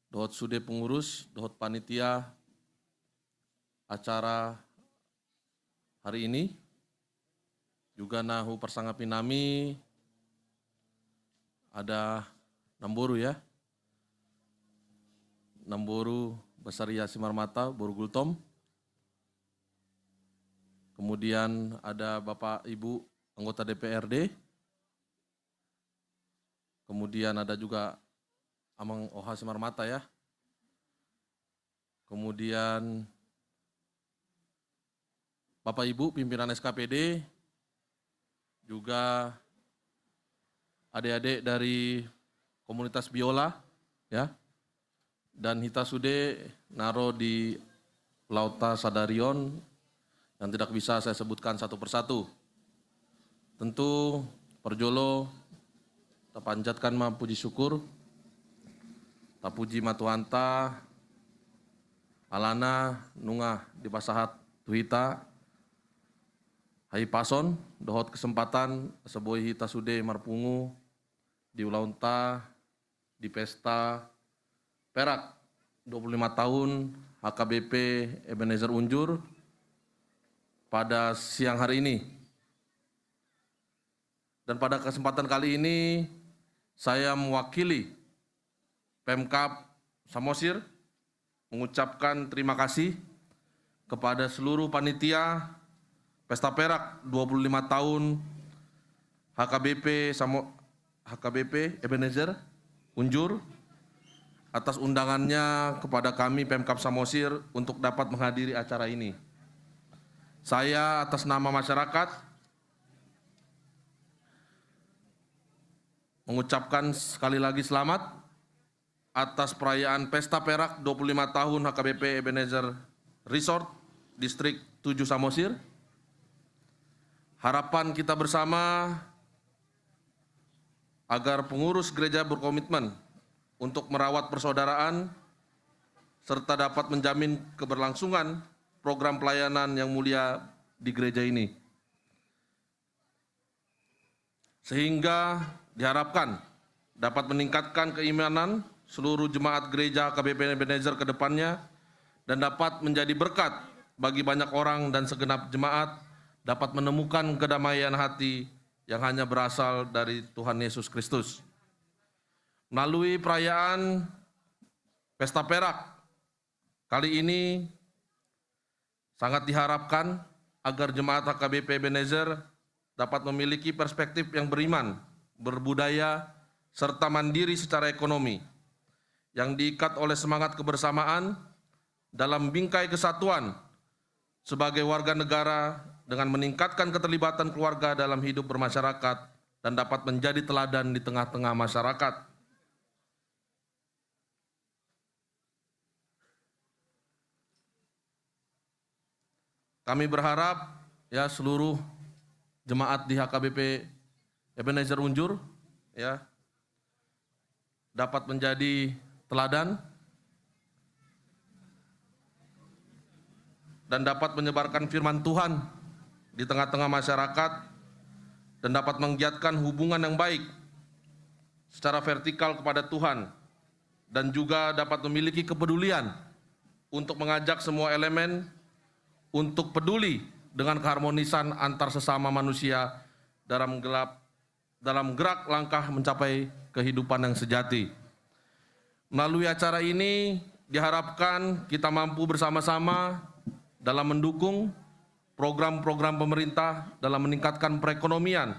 dohot sude pengurus, dohot panitia acara hari ini. Juga na huparsangapi hami ada namboru, ya. Namboru Basaria Simarmata, Boru Gultom. Kemudian ada Bapak Ibu anggota D P R D. Kemudian ada juga Amang Oha Simarmata, ya. Kemudian Bapak Ibu pimpinan S K P D, juga adik-adik dari komunitas biola, ya. Dan hita sude na ro di ulaonta sadari on yang tidak bisa saya sebutkan satu persatu. Tentu parjolo tapanjatkan ma puji syukur, tapuji ma Tuhanta, alana nunga dipasahat tu hita hahipason dohot kesempatan asa boi hita sude marpungu di ulaonta di pesta perak dua puluh lima tahun H K B P Ebenezer Unjur pada siang hari ini. Dan pada kesempatan kali ini, saya mewakili Pemkab Samosir mengucapkan terima kasih kepada seluruh panitia Pesta Perak dua puluh lima tahun H K B P Samo-, H K B P Ebenezer Unjur atas undangannya kepada kami Pemkab Samosir untuk dapat menghadiri acara ini. Saya atas nama masyarakat mengucapkan sekali lagi selamat atas perayaan Pesta Perak dua puluh lima tahun H K B P Ebenezer Resort Distrik tujuh Samosir. Harapan kita bersama agar pengurus gereja berkomitmen untuk merawat persaudaraan serta dapat menjamin keberlangsungan program pelayanan yang mulia di gereja ini. Sehingga diharapkan dapat meningkatkan keimanan seluruh jemaat gereja H K B P Ebenezer ke depannya dan dapat menjadi berkat bagi banyak orang dan segenap jemaat dapat menemukan kedamaian hati yang hanya berasal dari Tuhan Yesus Kristus. Melalui perayaan Pesta Perak kali ini sangat diharapkan agar jemaat H K B P Ebenezer dapat memiliki perspektif yang beriman, berbudaya, serta mandiri secara ekonomi, yang diikat oleh semangat kebersamaan dalam bingkai kesatuan sebagai warga negara dengan meningkatkan keterlibatan keluarga dalam hidup bermasyarakat dan dapat menjadi teladan di tengah-tengah masyarakat. Kami berharap, ya, seluruh jemaat di H K B P Ebenezer Unjur, ya, dapat menjadi teladan dan dapat menyebarkan firman Tuhan di tengah-tengah masyarakat dan dapat menggiatkan hubungan yang baik secara vertikal kepada Tuhan dan juga dapat memiliki kepedulian untuk mengajak semua elemen untuk peduli dengan keharmonisan antar sesama manusia dalam gelap, dalam gerak langkah mencapai kehidupan yang sejati. Melalui acara ini diharapkan kita mampu bersama-sama dalam mendukung program-program pemerintah dalam meningkatkan perekonomian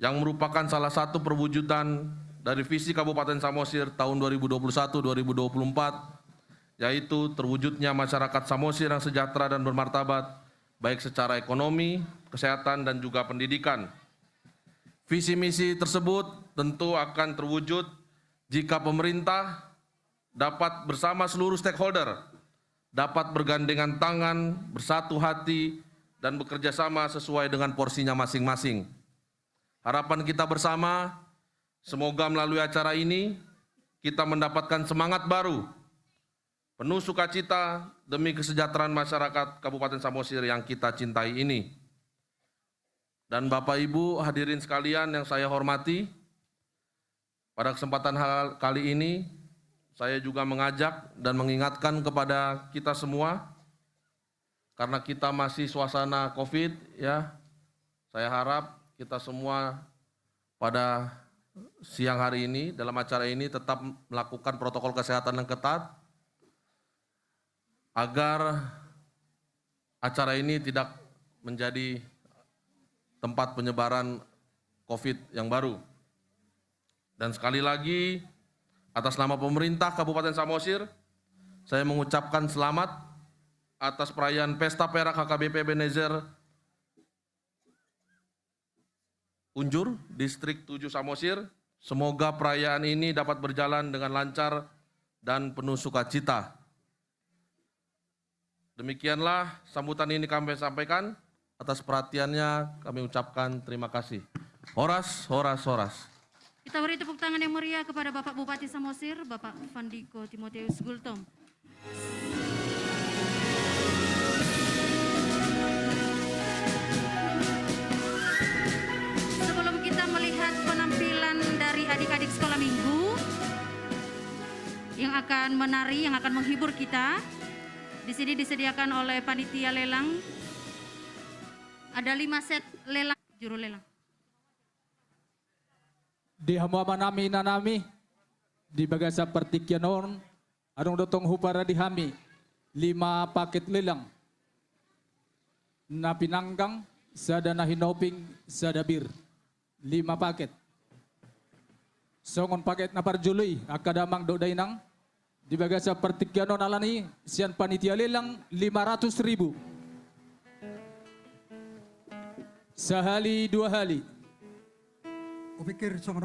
yang merupakan salah satu perwujudan dari visi Kabupaten Samosir tahun dua ribu dua puluh satu dua ribu dua puluh empat, yaitu terwujudnya masyarakat Samosir yang sejahtera dan bermartabat, baik secara ekonomi, kesehatan, dan juga pendidikan. Visi misi tersebut tentu akan terwujud jika pemerintah dapat bersama seluruh stakeholder, dapat bergandengan tangan, bersatu hati, dan bekerja sama sesuai dengan porsinya masing-masing. Harapan kita bersama, semoga melalui acara ini kita mendapatkan semangat baru, penuh sukacita demi kesejahteraan masyarakat Kabupaten Samosir yang kita cintai ini. Dan Bapak Ibu hadirin sekalian yang saya hormati, pada kesempatan hal-, kali ini, saya juga mengajak dan mengingatkan kepada kita semua, karena kita masih suasana covid, ya, saya harap kita semua pada siang hari ini, dalam acara ini, tetap melakukan protokol kesehatan yang ketat, agar acara ini tidak menjadi tempat penyebaran covid yang baru. Dan sekali lagi, atas nama pemerintah Kabupaten Samosir, saya mengucapkan selamat atas perayaan Pesta Perak H K B P Ebenezer Unjur, Distrik tujuh Samosir. Semoga perayaan ini dapat berjalan dengan lancar dan penuh sukacita. Demikianlah sambutan ini kami sampaikan. Atas perhatiannya kami ucapkan terima kasih. Horas, horas, horas. Kita beri tepuk tangan yang meriah kepada Bapak Bupati Samosir, Bapak Fandiko Timotius Gultom. Sebelum kita melihat penampilan dari adik-adik sekolah minggu yang akan menari, yang akan menghibur kita, di sini disediakan oleh panitia lelang ada lima set lelang, juru lelang. Di hamu amanami inanami, di bagasan partingkian on, adong do tong huparade hami lima paket lelang. Na pinanggang, sada na hinoping, sada bir. Lima paket. Songon paket na parjolo i, angka damang dohot dainang, di bagasan partingkian on alani sian panitia lelang lima ratus ribu. Sahali dua hali. Kupikir songon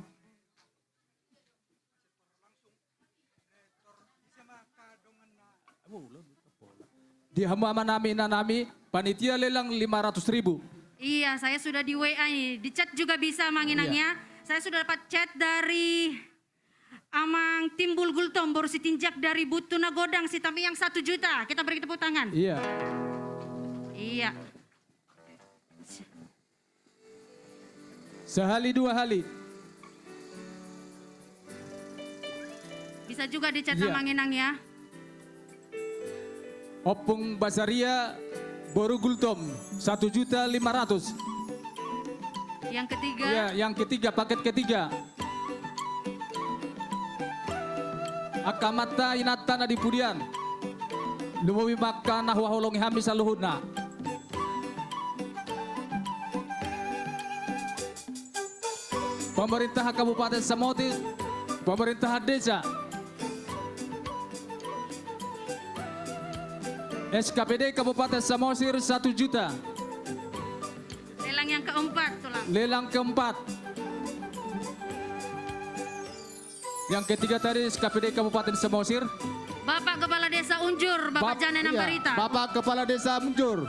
Di hamu amanami inanami, panitia lelang lima ratus ribu. Iya, saya sudah di W A ini. Di chat juga bisa, Mang Inang, iya, ya. Saya sudah dapat chat dari Amang Timbul Gultom, boru Sitinjak dari Butu Nagodang, Sitamiang, satu juta. Kita beri tepuk tangan. Iya. Iya. Sahali dua hali. Bisa juga di chat, iya, Amang Inang, ya. Ompung Basaria, boru Gultom, satu juta lima ratus. Yang ketiga. Iya, yang ketiga, paket ketiga. Angka amanta inanta na di pudian. Lumobi ma angka na huhaholongi hami saluhutna. Pemerintahan Kabupaten Samosir, pemerintahan desa. S K P D Kabupaten Samosir satu juta. Lelang yang keempat, Tulang. Lelang keempat. Yang ketiga tadi S K P D Kabupaten Samosir. Bapak Kepala Desa Unjur, Bapak Bap-, Jana iya, Nambarita. Bapak Kepala Desa Unjur.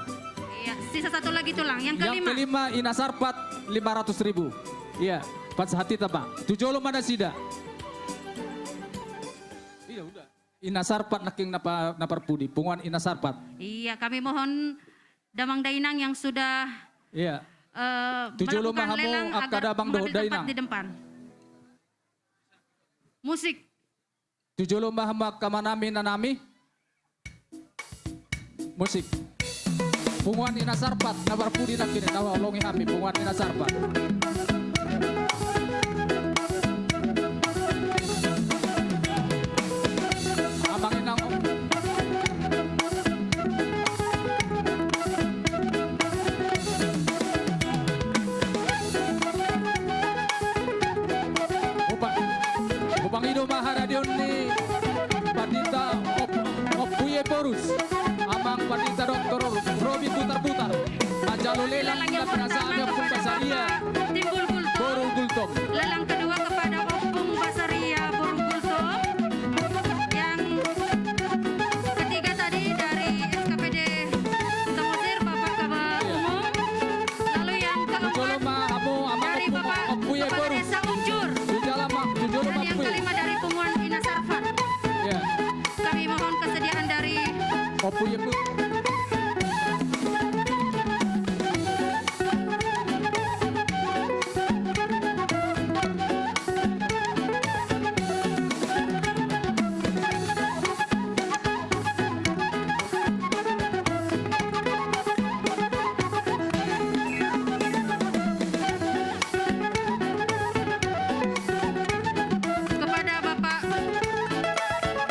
Iya, sisa satu lagi, Tulang. Yang kelima. Yang kelima, Ina Sarpat, lima ratus ribu. Iya, pas hati tapa. Tu jolo ma nasida. Iya, udah. Ina Sarpat nangkin na pa-, na parpudi, punguan Ina Sarpat. Iya, kami mohon damang dainang yang sudah, iya, eh, tu jolo ma melakukan hamu lelang angka agar damang dohot mengambil tempat dainang di depan. Musik. Tu jolo ma hamu angka amanami, inanami. Musik. Punguan Ina Sarpat, na parpudi nangkin, na huhaholongi hami, punguan Ina Sarpat. Amang inang. Hupa-, hupangido ma haradeon ni Pandita Op-, Ompu Ephorus, Amang Pandita Doktor Robi Butarbutar, manjalo lelang na pinasahatna Ompung Basaria Timbul Gultom. Boru Gultom. Lelang kedua kepada Ompung Basaria Boru Gultom. Yang ketiga tadi dari S K P D Samosir, Bapak Kaba Umum. Lalu yang keempat dari Bapak Kepala Desa Unjur. Dan yang kelima dari punguan Ina Sarpat. Iya. Kami mohon kesediaan dari Ompu Ephorus. Kepada Bapak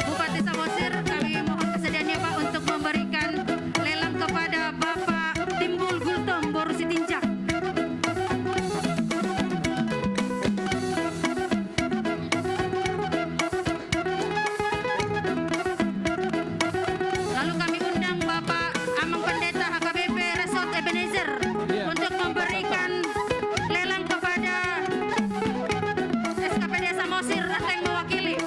Bupati Samosir, kami mohon kesediaannya, Pak, untuk memberikan lelang kepada Bapak Timbul Gultom Boru Sitinjak. Lalu kami undang Bapak Amang Pendeta H K B P Resort Ebenezer, iya, untuk memberikan lelang kepada S K P D Samosir, ada yang mewakili.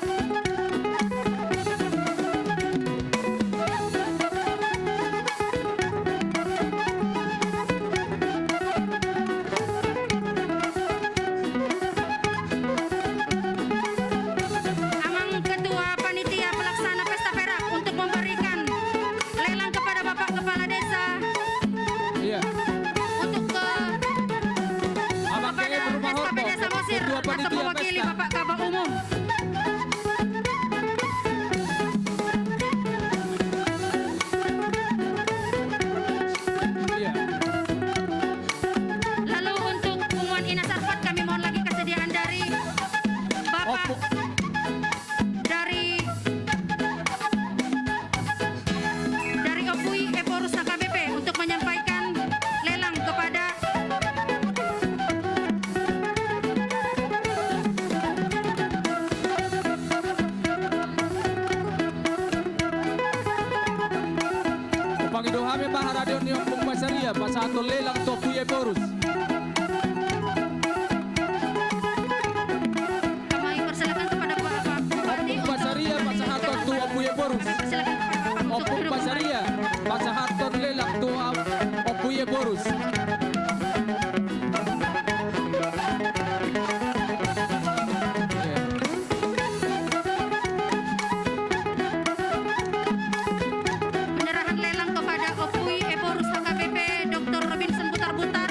Amang Ketua Panitia Pelaksana Pesta Perak untuk memberikan lelang kepada Bapak Kepala Desa. Iya. Untuk ke Amang kepada K M Rumah S K P D Horbo, Samosir, Ketua Panitia atau mewakili Pesta. Bapak Kaba Umum. Iya. Lalu untuk punguan Ina Sarpat, kami mohon lagi kesediaan dari Bapak, Ompu, dari, dari Ompu Ephorus H K B P untuk menyampaikan lelang kepada Hupangido hami ma haradeon ni Ompung Basaria, pasahathon lelang tu Ompu Ephorus. Kami persilakan kepada Bapak Bupati untuk Ompung Basaria, pasahathon tu Ompu Ephorus. Kami persilakan kepada Bapak untuk duduk kembali. Ompung Basaria, pasahathon lelang tu Om-, Ompu Ephorus. Penyerahan lelang kepada Ompu Ephorus H K B P Doktor Robinson Butarbutar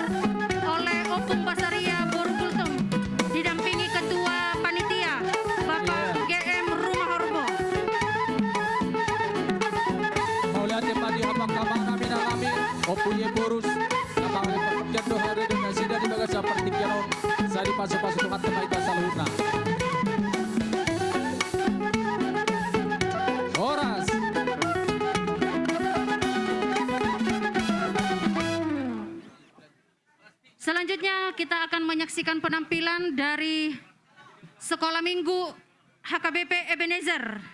oleh Ompung Basaria Boru Gultom, didampingi Ketua Panitia, Bapak G M Rumah Horbo. Mauliate ma di hamu angka amanami, inanami, Ompu Ephorus, na mangaliat partingkian do hadirna nasida di bagasan partingkian on, sai dipasupasu Tuhanta ma hita saluhutna. Selanjutnya kita akan menyaksikan penampilan dari Sekolah Minggu H K B P Ebenezer.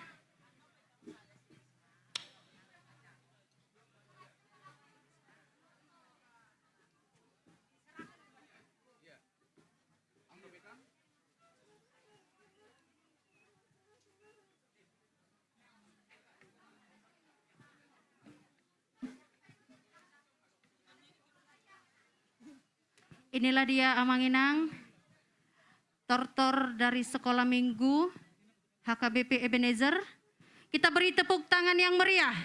Inilah dia, Amang Inang, tortor dari Sekolah Minggu H K B P Ebenezer. Kita beri tepuk tangan yang meriah.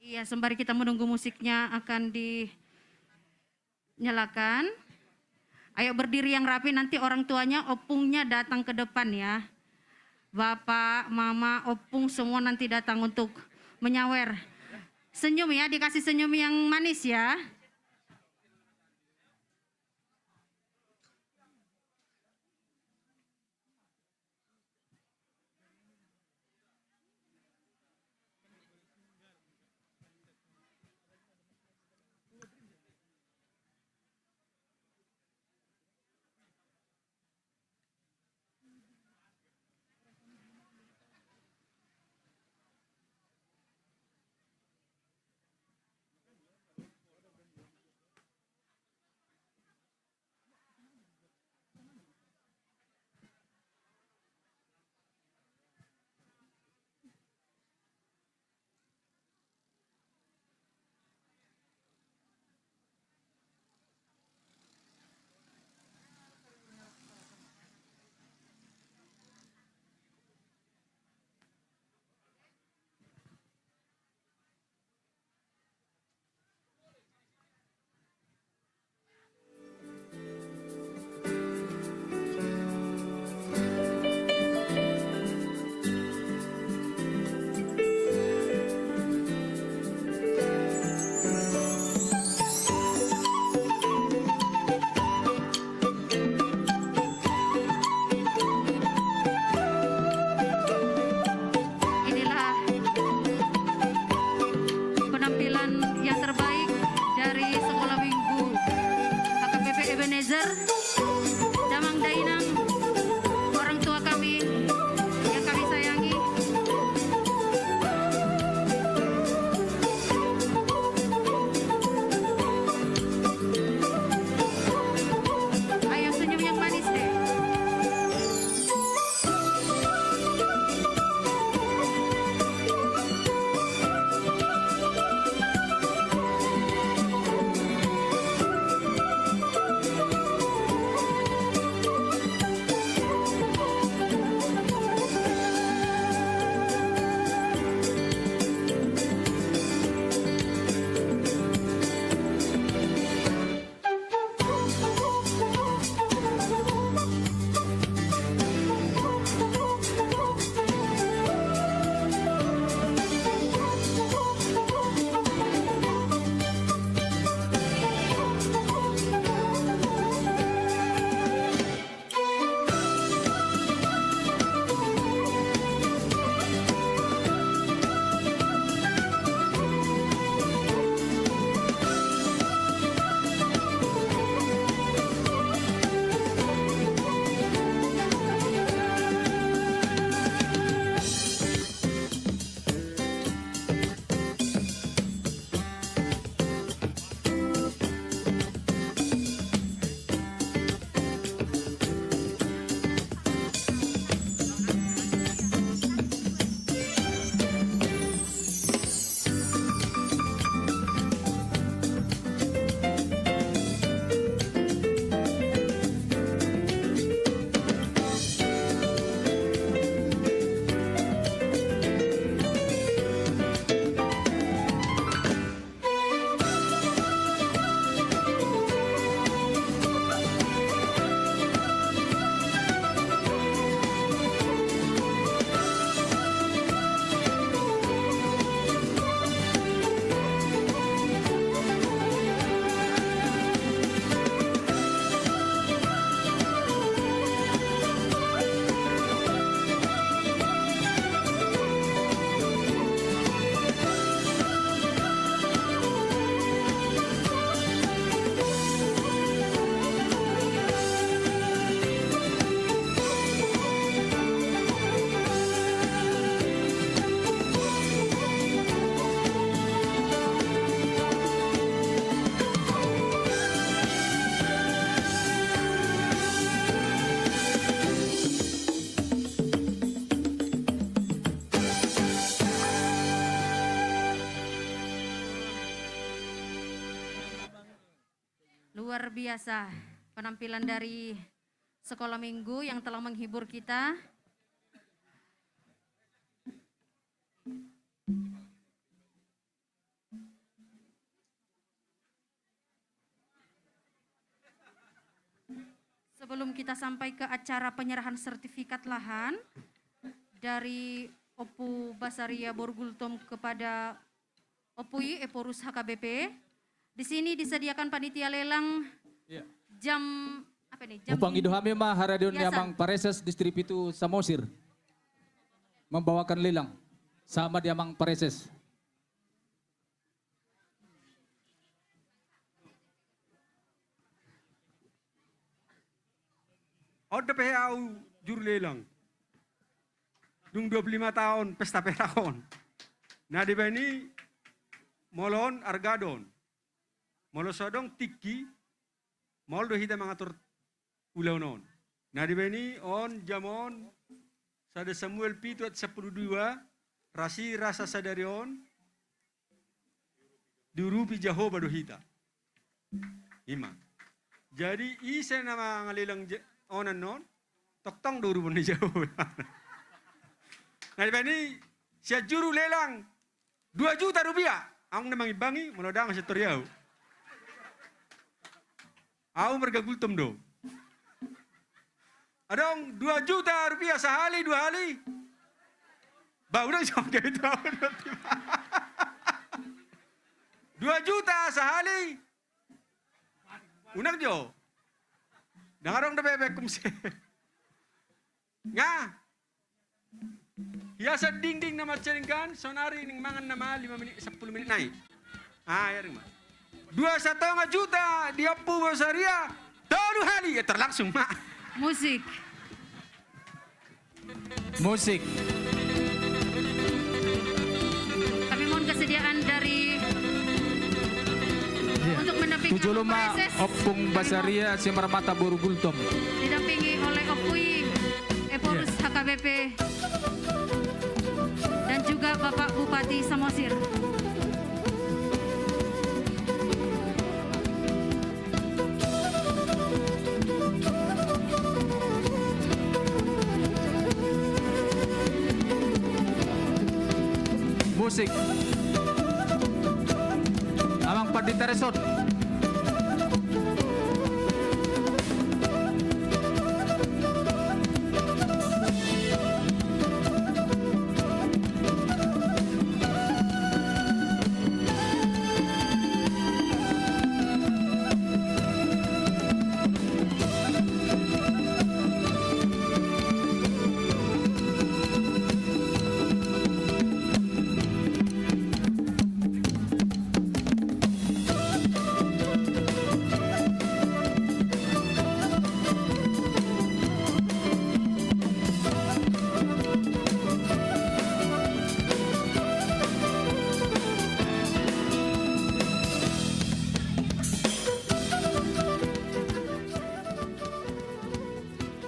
Iya, sembari kita menunggu musiknya akan dinyalakan. Ayo berdiri yang rapi, nanti orang tuanya, opungnya datang ke depan ya. Bapak, mama, opung semua nanti datang untuk menyawer. Senyum ya, dikasih senyum yang manis ya. Biasa penampilan dari sekolah minggu yang telah menghibur kita. Sebelum kita sampai ke acara penyerahan sertifikat lahan dari Ompu Basaria Borgultom kepada Ompu I Ephorus H K B P, di sini disediakan panitia lelang. Iya. Jam, apa nih? Jam. Hupangido hami ma haradeon ni Amang Praeses Distrik Pitu Samosir membawakan lelang sama di Amang Praeses. On dope au juru lelang. Dung dua puluh lima taon pesta perak on. Na dibaen i, molo on arga do on. Molo so adong tingki, maol do hita mangatur ulaon on. Na dibaen i on, jam on, sada Samuel pitu ayat sampulu dua, rasi rasa sadari on, diurupi Jahowa do hita. I ma. Jadi ise na mangalelang onan on, tongtong do urupi Jahowa. Na dibaen i sian juru lelang dua juta rupiah. Aung na mangimbangi, molo dang sian tori au. Au marga Gultom do. Adong dua juta rupiah sahali, dua hali. Ba, unang jawab itu. Dua juta sahali. Unang jo. Dang adong dope bekum se. Nga. Hiasan dinding na mansai denggan, sonari ning mangan nama lima menit, sampulu menit nai. Ah, ya, rima. Dua satonga juta di Ompu Basaria, tolu hali, ya, terlangsung, Mak. Musik. Musik. Kami mohon kesediaan dari, iya, untuk mendampingi Ompu Basaria Simarmata boru Gultom. Didampingi oleh Ompu I Ephorus, iya, H K B P, dan juga Bapak Bupati Samosir. Musik. Amang Pandita Resort.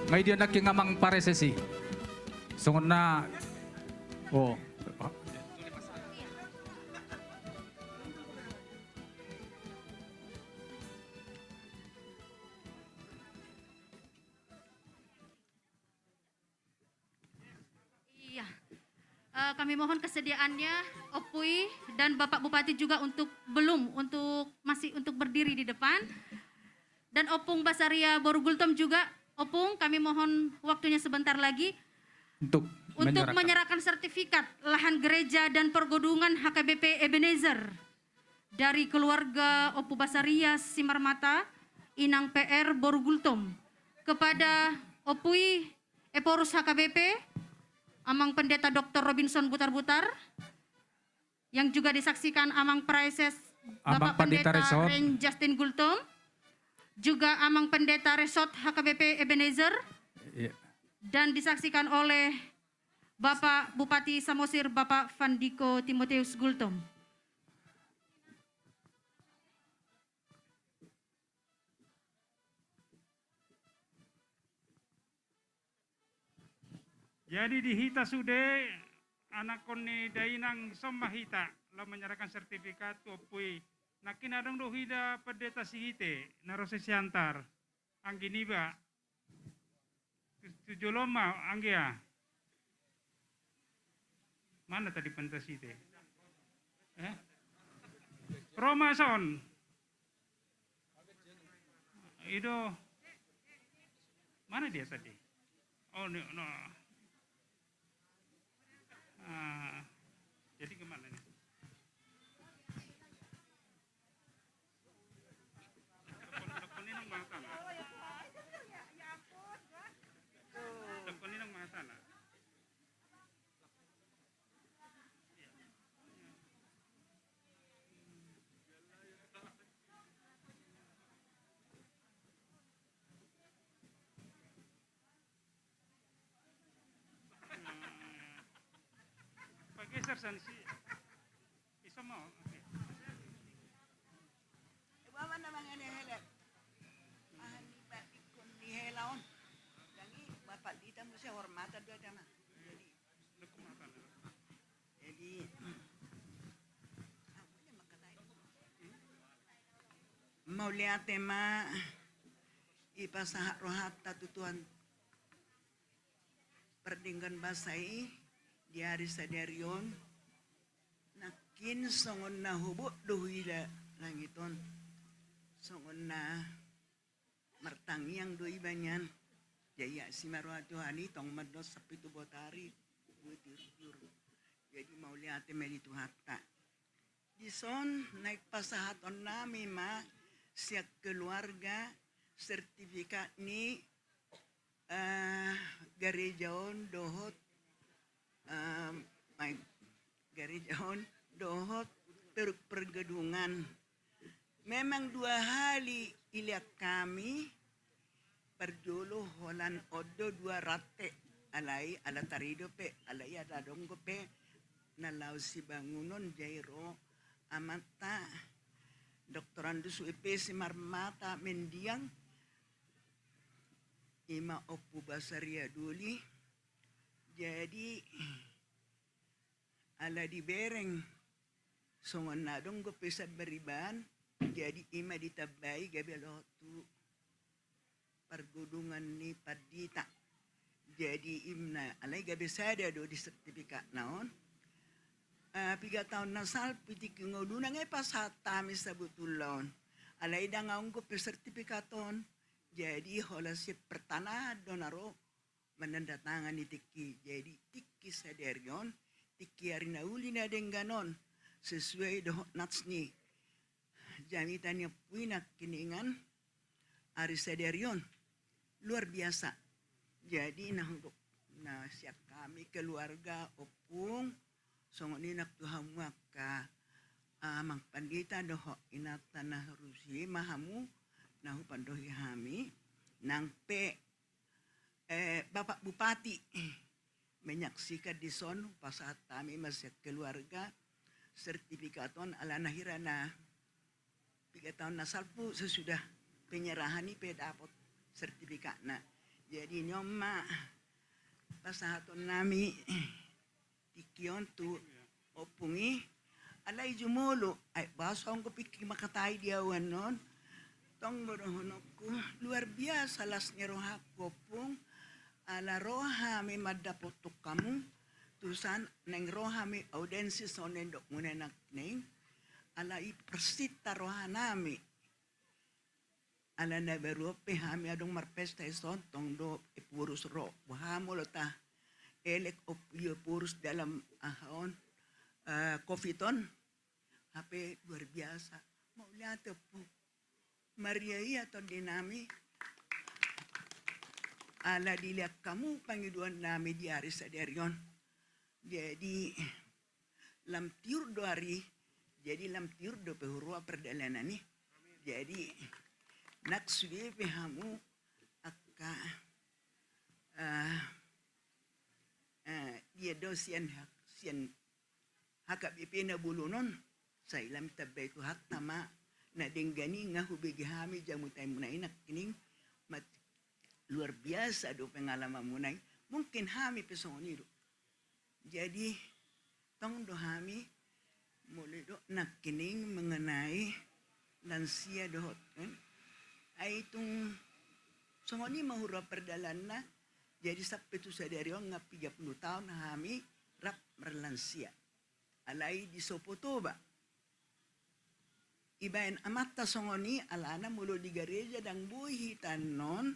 Nga i dia nangkin Amang Praeses i. Songon na, oh. Iya. Eh, kami mohon kesediaannya Ompu I dan Bapak Bupati juga untuk, belum, untuk, masih untuk berdiri di depan. Dan Ompung Basaria boru Gultom juga, Ompung, kami mohon waktunya sebentar lagi untuk, untuk menyerahkan, menyerahkan sertifikat lahan gereja dan pergudungan H K B P Ebenezer dari keluarga Ompu Basaria Simarmata, Inang P R boru Gultom, kepada Ompu I Ephorus H K B P, Amang Pendeta Doktor Robinson Butarbutar, yang juga disaksikan Amang Praeses, Amang Bapak Pendeta Resort, Rein Justin Gultom, juga Amang Pendeta Resort H K B P Ebenezer, iya, dan disaksikan oleh Bapak Bupati Samosir, Bapak Fandiko Timoteus Gultom. Jadi di hita sude, anakkon ni dainang, son ma hita laho menyerahkan sertifikat tu Ompu I Nangkin adong do huida Pendeta Sihite na ro sian Siantar. Anggi niba. Tu jolo ma, anggia. Mana tadi Pendeta Sihite? Eh? Ro ma son. I do. Mana dia tadi? Oh, no, no. Ah, jadi kemana nih? Telepon, telepon ini nang mata, nak. Telepon ini nang mata, nak. Pageser sana si. Bisa mau. Oke. Ibu aman na mangane hela. Aha ni batik kon ni hela on. Dangi bapak dita musi hormatan do adama. Jadi. Jadi. Mauliate ma, ipasahat rohanta tu Tuhan. Pardenggan basa i di ari sadari on, nangkin songon na hobot do huida langit on, songon na martangiang do iba nian. Jadi asi ma roha Tuhan i tong mandok sampe tu botari, bue tiur-tiur. Jadi mauliate ma di Tuhanta. Dison naeng pasahatonnami ma sian keluarga sertifikat ni, eh, gareja on dohot, eh, gareja on dohot per-, pergedungan. Memang dua hali ilean hami, parjolo holan on do dua rante, alai ala tarido pe, alai ala dong dope na laho sibangunon, jadi ro amanta doktorandus U I P simarmata mendiang, ima Ompu Basaria Doli. Jadi ala dibereng songon na dong dope sambariban, jadi ima ditambai gabe loho tu pargedungan ni pandita. Jadi ima na alai gabe sada do di sertifikatna on. Eh, piga taon na salpu i tingki ngoluna nunga pasahat hami sabotulna on. Alai ndang adong dope sertifikat on. Jadi holan sian pertanahan do na ro manandatangani tingki. Jadi tingki sadari on, tingki ari na uli na denggan on, sesuai dohot nats ni jamita ni ompu i nangkiningan, ari sadari on luar biasa. Jadi na hudok na sian hami keluarga ompung, songon i nang tu hamu angka, ah, amang pandita dohot inanta na rusi ma hamu na hupandohi hami, nang pe eh, Bapak Bupati menyaksikan dison, pasahat hami ma sian keluarga sertifikat on, ala na hira na piga taon na salpu sesudah penyerahan i pe dapot sertifikatna. Jadi nion ma pasahatonnami tingki on tu ompung i, alai jumolo, ai boasa on dope tingki mangkatai di ahu annon, tong do dohononku, luar biasa las ni rohangku ompung, ala ro hami mandapothon hamu, tusan naeng ro hami audiensi songon na nidokmuna nangkining, ala i persinta rohanami. Ala na baru on pe hami adong marpesta i son tong do Ephorus ro. Boha molo taelek Op-, Ephorus dalam aha on, eh, covid on. Hape luar biasa. Mauliate ompung. Maria ia tondinami. Ala dilean hamu pangidoannami di ari sadari on. Jadi lam tiur do ari, jadi lam tiur dope huroha pardalanan i. Jadi nang sude pe hamu angka, eh, eh, dia do sian ha-, sian H K B P na bolon on, sai lam tambai Tuhanta ma na denggan i nunga hubege hami jamutaimuna i nangkining, mat-, luar biasa do pengalamanmuna i, mungkin hami pe songon i do. Jadi tong do hami molo didok nangkining mengenai lansia dohot, kan? Ai tung songon i ma hurang perdalananna. Jadi sampe tu sadari on nga piga pulu taon hami rap marlansia. Alai disopo Toba. Ibaen amanta songon i, alana molo di gareja ndang boi hita annon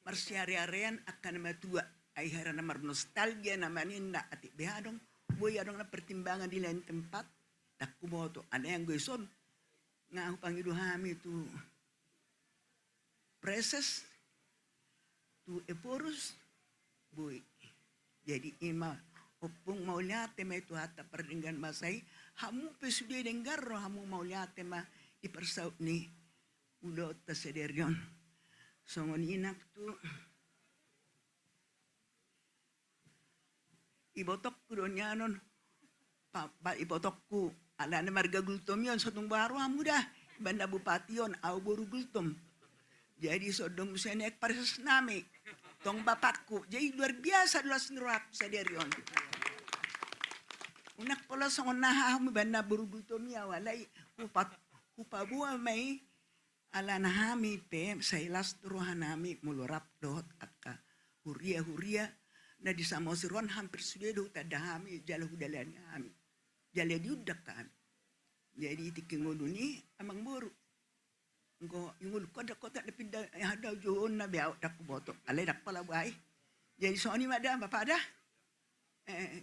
marsiarearean angka na matua. Ai hera na marnostalgia nama ninna, atik be adong, boi adong na pertimbangan di lain tempat. Ndang huboto, alai anggo ison nga hupangido hami tu Praeses, tu Ephorus, boi. Jadi ima, ompung, mauliate ma i tu hata pardenggan basa i. Hamu pe sude denggan rohamu, mauliate ma i parsaut ni ulaonta sadari on. Songon i nang tu ibotongku do nian on. Pa, pa, ibotongku, alana marga Gultom i on, so tung boha rohamu da. Ibana bupati on, au boru Gultom. Jadi so adong muse na aek praeses nami. Tong bapakku. Jadi luar biasa do las ni rohangku sadari on. Unang pola songon na hamu, ibana boru Gultom i au, alai hupa, hupaboa ma i. Alana hami pe sai las do rohanami molo rap dohot angka huria-huria na di Samosir on, hampir sude do hutanda hami jala hudalani hami jala diundang hami. Jadi di tingki ngolu ni amangboru, anggo di ngolungkon ndang hot na pinda, eh, handa ujungna be au ndang huboto, alai ndang pola boha i. Jadi songon i ma da, Bapak da. Eh,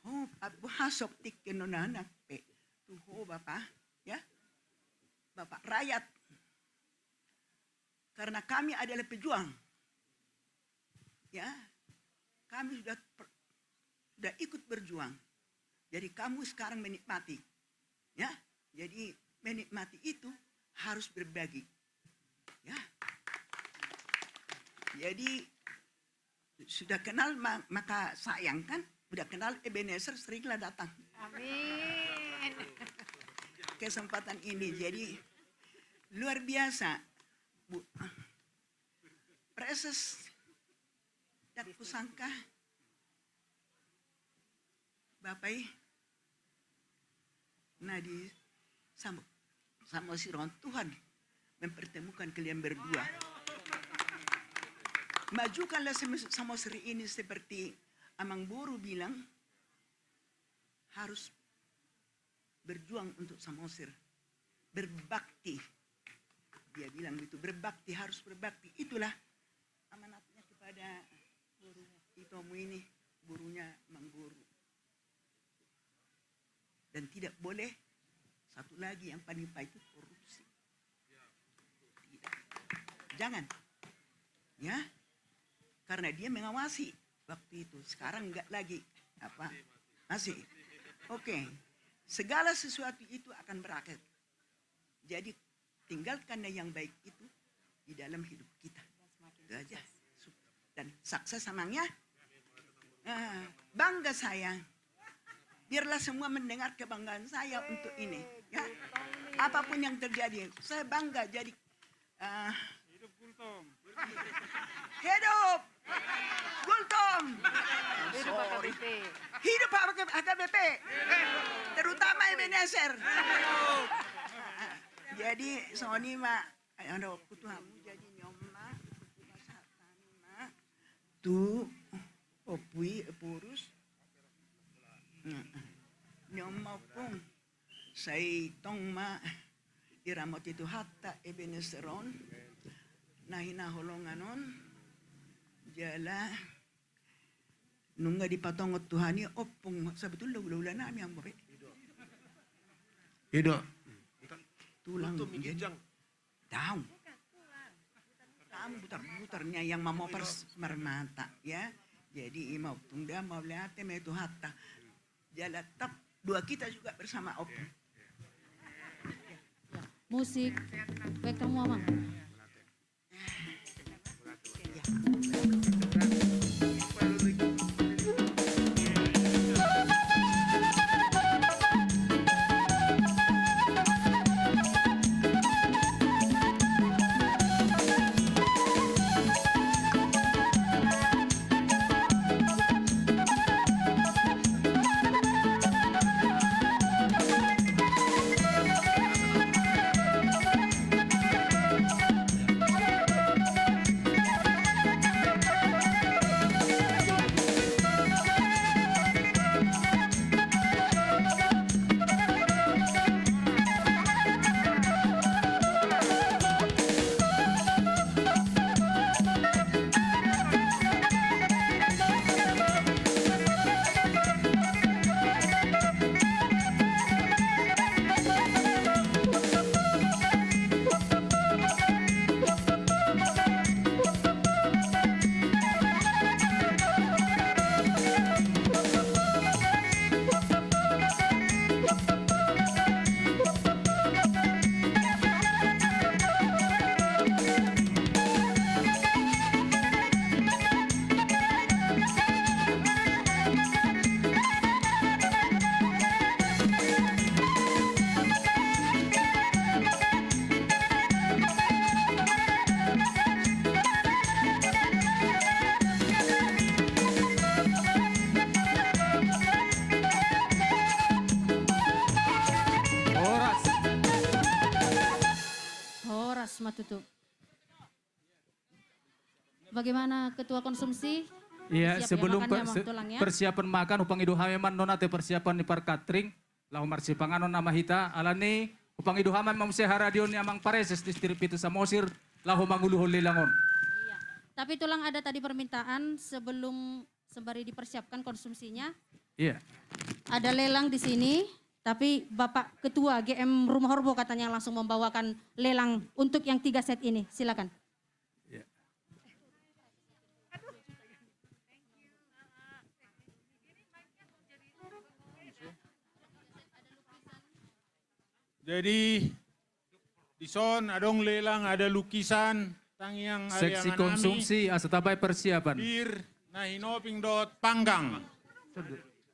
ho, ab-, boha so tingki on, anak pe tu ho Bapak, ya. Bapak rakyat. Karena kami adalah pejuang. Ya. Kami sudah per-, sudah ikut berjuang. Jadi kamu sekarang menikmati. Ya. Jadi menikmati itu harus berbagi. Ya. Jadi sudah kenal ma-, maka sayang, kan? Sudah kenal Ebenezer, seringlah datang. Amin. Kesempatan ini jadi luar biasa, Bu. Praeses, ndang husangka Bapak i na di Sam-, Samosir on, Tuhan mempertemukan kalian berdua. Majukanlah Sam-, Samosir ini seperti Amang Boru bilang, harus berjuang untuk Samosir. Berbakti. Dia bilang gitu, berbakti, harus berbakti. Itulah amanatnya kepada itomu ini, borunya Amang Boru. Dan tidak boleh, satu lagi yang paling pahit itu korupsi. Tidak. Jangan. Ya. Karena dia mengawasi waktu itu. Sekarang enggak lagi. Apa? Masih. Oke. Segala sesuatu itu akan berakhir. Jadi, tinggalkanlah yang baik itu di dalam hidup kita. Itu aja. Dan sukses, Amang, ya. Ah, bangga saya. Biarlah semua mendengar kebanggaan saya untuk ini, ya. Apapun yang terjadi, saya bangga jadi, ah, hidup Gultom. Hidup Gultom. Hidup H K B P. Hidup H K B P. Terutama Ebenezer. Jadi, songon i ma, ai, ando, kutu hamu jadi ni on ma, kutu ma sahat nami ma tu ompu i, Ephorus. Ni on ma, Ompung. Sai tong ma diramoti Tuhanta Ebenezer on, na hinaholongan on, jala nunga dipatongon Tuhan i, Ompung, sebetulna ula-ula nami, Amang Boru. I do. Tulang. Daong. Daong butar-butar nian, yang mamopar marmata, ya. Jadi, ima, Ompung, da, mauliate ma i Tuhanta. Jala tetap doa kita juga bersama, Ompung. Musik. Baik, kamu, Amang. Bagaimana Ketua Konsumsi? Iya, siap ya sebelum makannya, per-, Amang se-, Tulang, ya? Persiapan makan, hupangido hami ma annon ate persiapan ni parkatring, laho marsipanganon nama hita, alani hupangido hami ma muse haradeon ni Amang Pareses Distrik Pitu Samosir, laho manguluhon lelang on. Iya. Tapi Tulang, ada tadi permintaan sebelum sembari dipersiapkan konsumsinya. Iya. Ada lelang di sini, tapi Bapak Ketua G M Rumah Horbo katanya langsung membawakan lelang untuk yang tiga set ini. Silakan. Iya. Jadi, dison adong lelang, ada lukisan, tangiang, seksi ale amanami, konsumsi, asa tabaen persiapan. Bir na hinoping dohot panggang.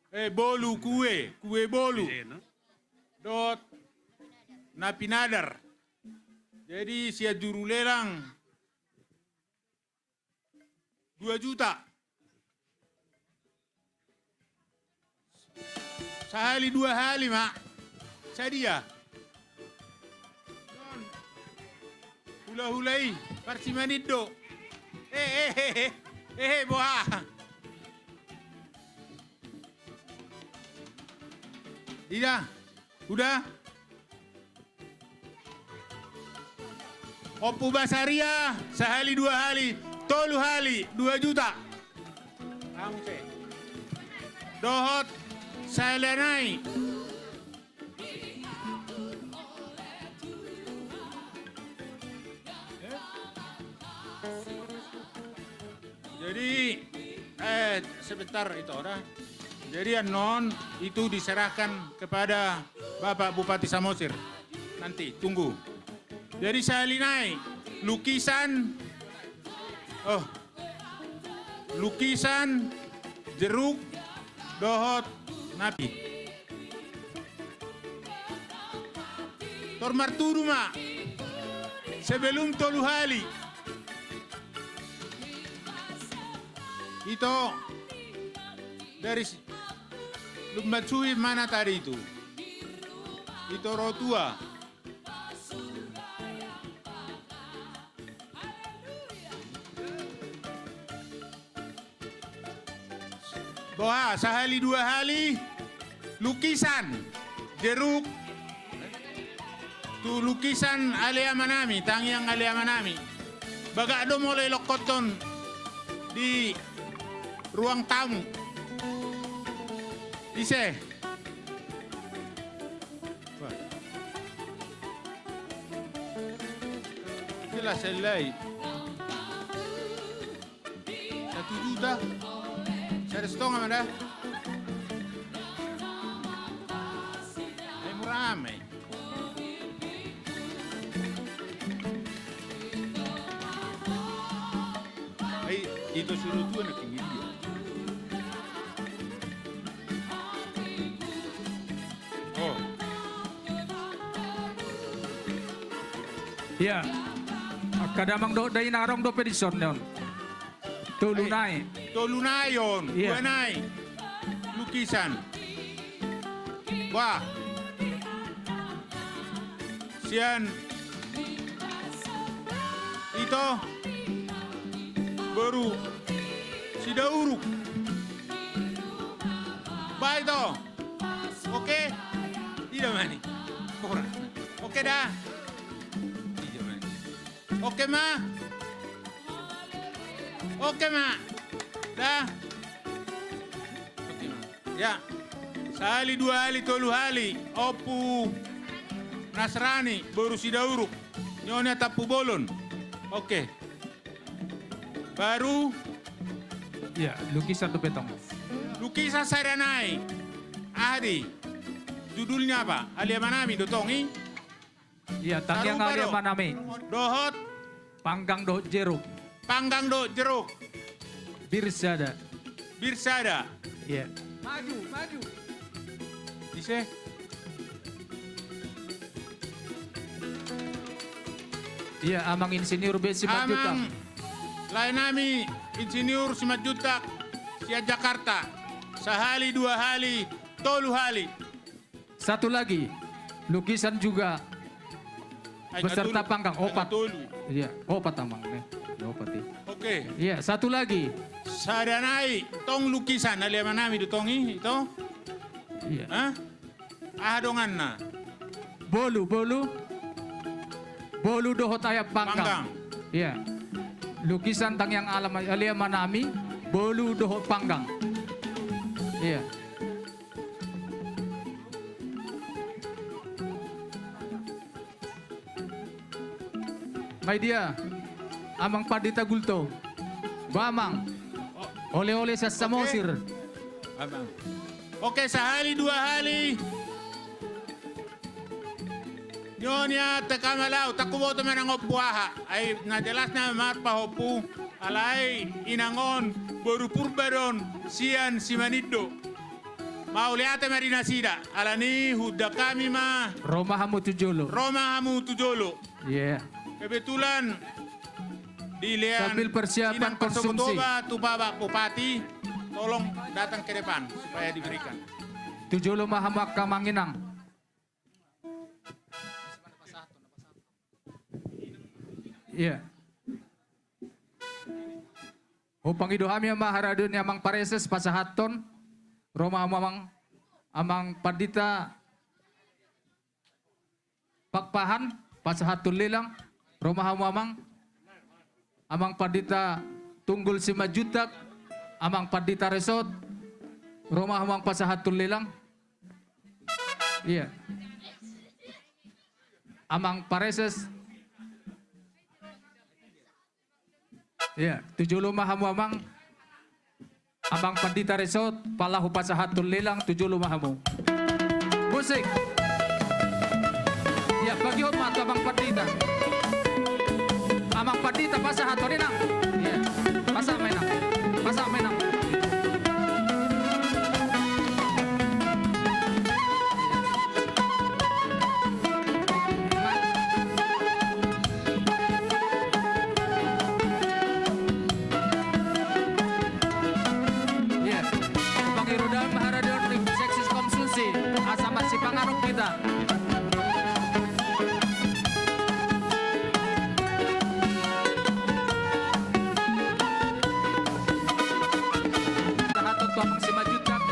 Eh, bolu, kue, kue bolu. Dohot na pinadar. Jadi, sian juru lelang, dua juta. Sahali dua hali ma. Sadia. Hulahula i, parsimanan do. Eh, eh, eh, eh, eh, boha. Ida, udah. Ompu Basaria, sahali dua hali, tolu hali, dua juta. Dohot sahali nai. Jadi, eh, sebentar itu, ora. Jadi, annon itu diserahkan kepada Bapak Bupati Samosir. Nanti, tunggu. Jadi, sahali nai, lukisan, oh, lukisan, jeruk, dohot napi. Tor martudu ma. Sebelum tolu hali. Ito dari s-, Lumban Suhi mana tadi itu? Ito ro tua. Boha, sahali dua hali, lukisan, jeruk, tu lukisan ale amanami, tangiang ale amanami. Bagak do molo elongkonton di ruang tamu. Ise. Wah. Jelas selai. Satu juta. Sada setengah ma da. Ai mura ama i. Ai, ito suruh tuan na kini dia. Oh. Iya. Angka damang dohot dainang adong dope dison on. Tolu nai. Tolu nai on. Iya. Dua nai. Lukisan. Wah. Sian ito boru Sidauruk. Bah, ito. Oke. Ida mani. Oke da. Ida mani. Oke ma. Oke ma. Da. Oke ma. Ya. Sahali, dua hali, tolu hali. Ompu Nasrani, boru Sidauruk. Nyonya Tampubolon. Oke. Baru. Ya, lukisan tu petong. Lukisan sada nai. Aha di? Judulnya apa? Ale amanami do tong i. Iya, tangiang ale amanami. Dohot. Panggang dohot jeruk. Panggang dohot jeruk. Bir sada. Bir sada. Iya. Maju, maju. Ise. Iya, Amang Insinyur B Simanjuntak. Amang laenami Insinyur Simanjuntak sian Jakarta. Sahali, dua hali, tolu hali. Satu lagi, lukisan juga. Ai, beserta panggang, opat. Tolu. Iya, opat amang ne. Opat i. Oke. Iya, satu lagi. Sada nai, tong lukisan, ale amanami do tong i, ito? Iya. Hah? Aha donganna? Bolu, bolu. Bolu dohot ayam panggang. Panggang. Iya. Lukisan tangiang alam, ale amanami, bolu dohot panggang. Iya. Mai dia, Amang Pandita Gultom. Ba amang. Oleh-oleh sian Samosir. Amang. Oke, sahali dua hali. Nyonia teka malau, tak huboto manang ompu aha. Ai na jelasna marpahompu. Alai inang on, boru Purba do on, sian Simanindo. Mauliate ma di nasida, alani huda hami ma. Ro ma hamu tu jolo. Ro ma hamu tu jolo. Iya. Kebetulan dilean sambil persiapan konsumsi. Inang Pasogotoba tu Bapak Bupati, tolong datang ke depan supaya diberikan. Tu jolo ma hamu angka amang inang. Iya. Hupangido hami ma haradeon ni Amang Pareses pasahathon. Ro ma hamu amang, Amang Pandita Pakpahan, pasahathon lelang. Ro ma hamu amang. Amang Pandita Tunggul Simanjuntak, Amang Pandita Resot. Ro ma hamu amang pasahathon lelang. Iya. Amang Pareses. Iya, tu jolo ma hamu amang. Amang Pandita Resot, pala hupasahathon lelang, tu jolo ma hamu. Musik. Iya, bagihon ma tu Amang Pandita. Amang Pandita pasahathon inang. Iya. Pasahat ma inang. Pasahat ma inang. Iya. Pakai roda mahara di seksis konsumsi. Asa masih pangaruk kita. Tahaton tu Amang Simanjuntak.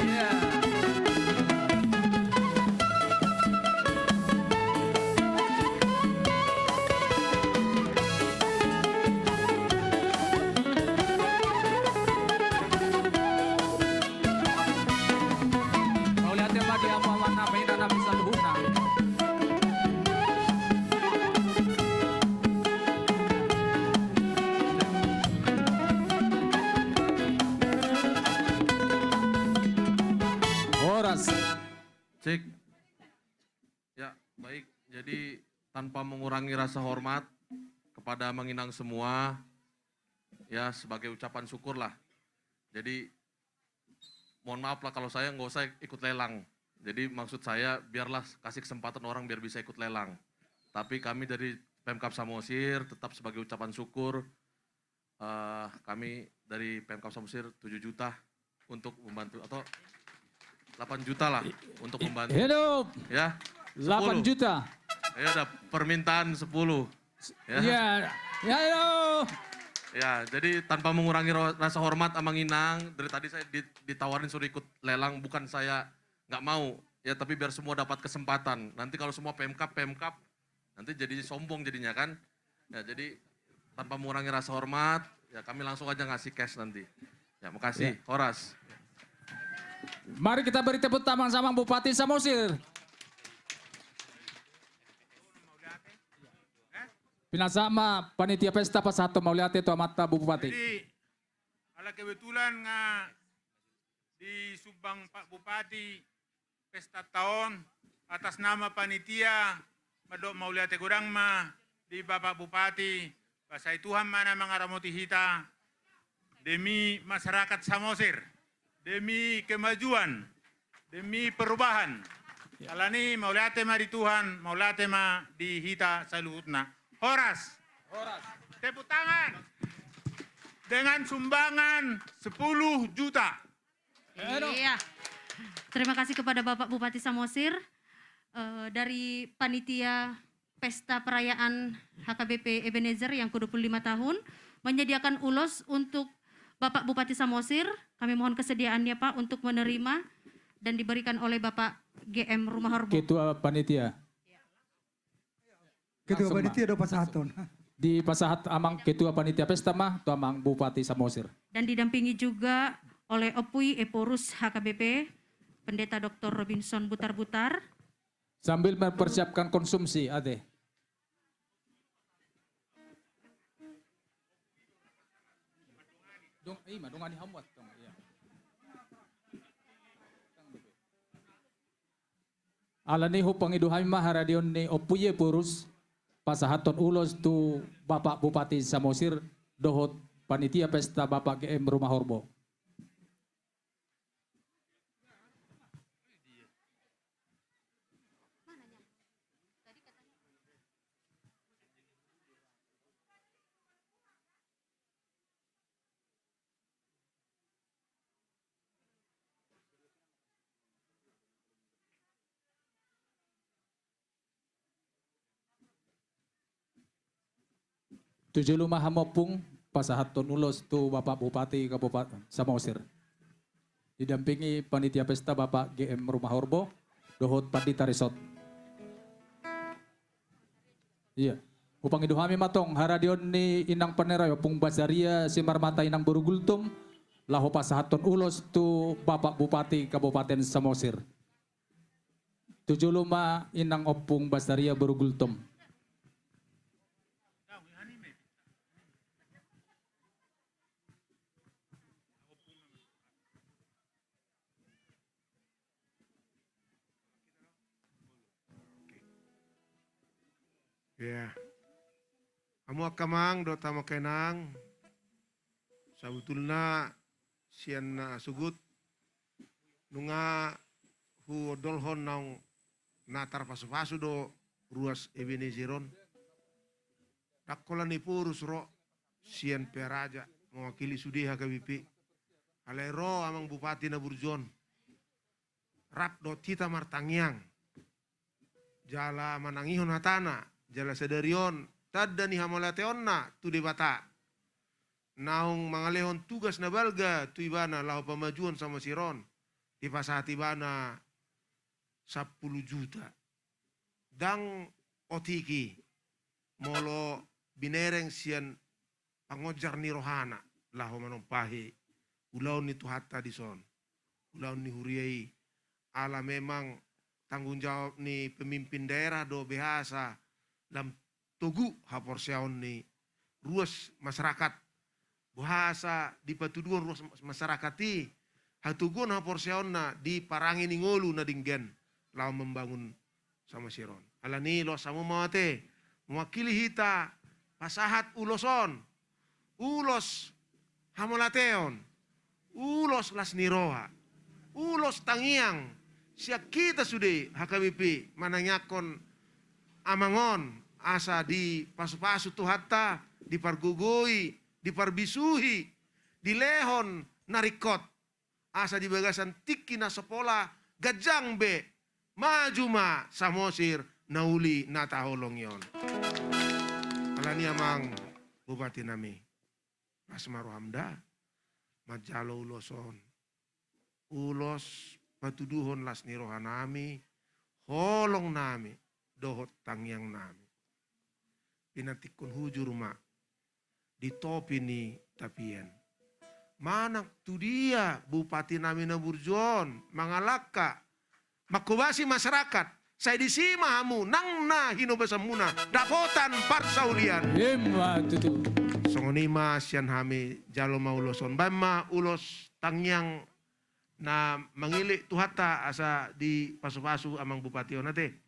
Iya. Mauliate ma di hamu amang nami, inang nami saluhutna. Horas. Cek. Ya, baik. Jadi, tanpa mengurangi rasa hormat kepada Amang Inang semua, ya, sebagai ucapan syukur lah. Jadi, mohon maaf lah kalau saya nggak usah ikut lelang. Jadi, maksud saya, biarlah kasih kesempatan orang biar bisa ikut lelang. Tapi kami dari Pemkab Samosir tetap sebagai ucapan syukur, eh, kami dari Pemkab Samosir tujuh juta untuk membantu, atau delapan juta lah untuk membantu. Hidup. Ya, delapan juta. Ya, ada permintaan sepuluh. Ya. Iya. Ya, halo. Ya, jadi tanpa mengurangi ro-, rasa hormat Amang Inang, dari tadi saya di-, ditawarin suruh ikut lelang, bukan saya nggak mau, ya, tapi biar semua dapat kesempatan. Nanti kalau semua Pemkab, Pemkab, nanti jadi sombong jadinya kan. Ya, jadi tanpa mengurangi rasa hormat, ya kami langsung aja ngasih cash nanti. Ya, makasih. Ya. Horas. Mari kita beri tepuk tangan sama Bupati Samosir. Pinasahat ma panitia pesta pasahathon mauliate tu amanta Bupati. Jadi, ala kebetulan nga disumbang Pak Bupati pesta taon, atas nama panitia, mandok mauliate godang ma di Bapak Bupati, ba sai Tuhan ma na mangaramoti hita, demi masyarakat Samosir, demi kemajuan, demi perubahan. Ya. Alani mauliate ma di Tuhan, mauliate ma di hita saluhutna. Horas. Horas. Tepuk tangan. Dengan sumbangan sepuluh juta. Iya. Terima kasih kepada Bapak Bupati Samosir, eh, dari panitia pesta perayaan H K B P Ebenezer yang kedua puluh lima tahun menyediakan ulos untuk Bapak Bupati Samosir. Kami mohon kesediaannya, Pak, untuk menerima dan diberikan oleh Bapak G M Rumahorbo. Ketua panitia. Ketua panitia do pasahaton. Dipasahat amang ketua panitia pesta ma tu amang Bupati Samosir. Dan didampingi juga oleh Ompu i Ephorus H K B P, Pendeta Doktor Robinson Butarbutar. Sambil mempersiapkan konsumsi, ate. Dong, ima dongani hamu, dong, iya. Alani i hupangido hami ma haradeon ni Ompu i Ephorus, pasahathon ulos tu Bapak Bupati Samosir dohot panitia pesta Bapak G M Rumahorbo. Tu jolo ma hamu ompung pasahathon ulos tu Bapak Bupati Kabupaten Samosir. Didampingi panitia pesta Bapak G M Rumahorbo dohot pandita resort. Iya. Hupangido hami ma tong haradeon ni inang panera i Ompung Basaria Simarmata inang boru Gultom, laho pasahathon ulos tu Bapak Bupati Kabupaten Samosir. Tu jolo ma inang Ompung Basaria boru Gultom. Ya. Hamu angka amang dohot hamu angka inang, sabutulna sian na sogot nunga huondolhon naung na tarpasupasu do ruas Ebenezer on. Ndang holan Ephorus ro sian Pearaja mewakili sude H K B P. Alai ro amang Bupati na burju on rap dohot hita martangiang jala manangihon hatana, jala sadari on tanda ni hamauliateonna tu Debata naung mangalehon tugas na balga tu ibana laho pamajuon Samosir on, dipasahat ibana sampulu juta. Ndang otik i molo binereng sian pangonjar ni rohana laho manompahi ulaon ni Tuhanta dison, ulaon ni huria i. Ala memang tanggung jawab ni pemimpin daerah do bahasa lam togu haporseaon ni ruas masyarakat, bahasa dipatuduhon ruas masyarakat i hatoguon haporseaonna di parange ni ngolu na denggan laho membangun Samosir on. Alani i los hamu ma ate mewakili hita pasahat ulos on, ulos hamauliateon, ulos las ni roha, ulos tangiang sian hita sude H K B P manangiangkon amang on asa dipasupasu Tuhanta, dipargogoi, diparbisuhi, dilehon na ringkot. Asa di bagasan tingki na so pola ganjang be, maju ma Samosir na uli na taholongi on. Alani i amang Bupati nami, las ma roham da manjalo ulos on. Ulos patuduhon las ni roha nami, holong nami dohot tangiang nami. Pinantikkon hujur ma di topi ni tapian. Manang tu dia bupati nami na burju on mangalangka, manghobasi masyarakat, sai disi ma hamu nang na hinobasanmuna dapotan parsaulian. Ima tutu. Songon i ma sian hami, jalo ma ulos on, baen ma ulos tangiang na mangelek Tuhanta asa dipasupasu amang bupati on ate.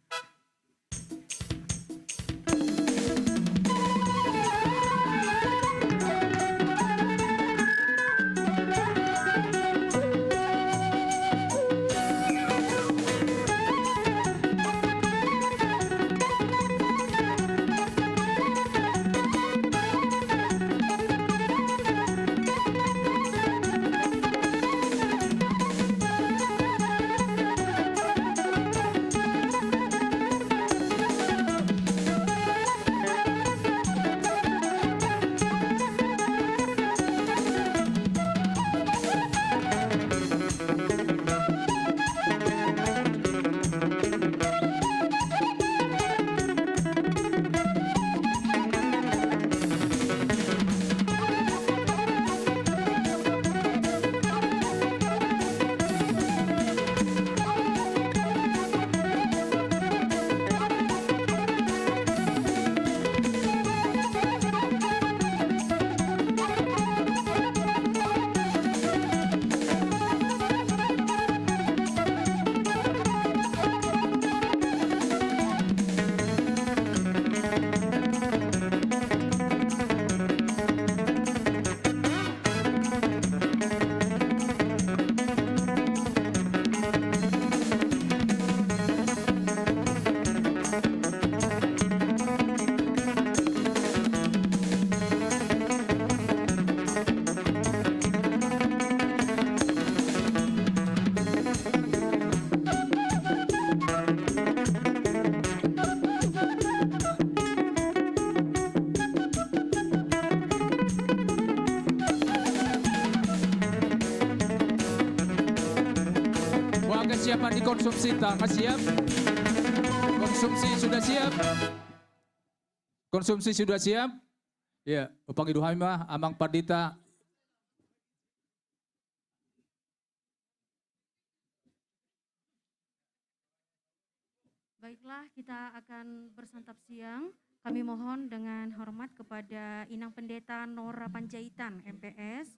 Di konsumsi tangkas siap. Konsumsi sudah siap. Konsumsi sudah siap. Ya, pangido hami ma, Amang Pandita. Baiklah, kita akan bersantap siang. Kami mohon dengan hormat kepada Inang Pendeta Nora Panjaitan, M P S,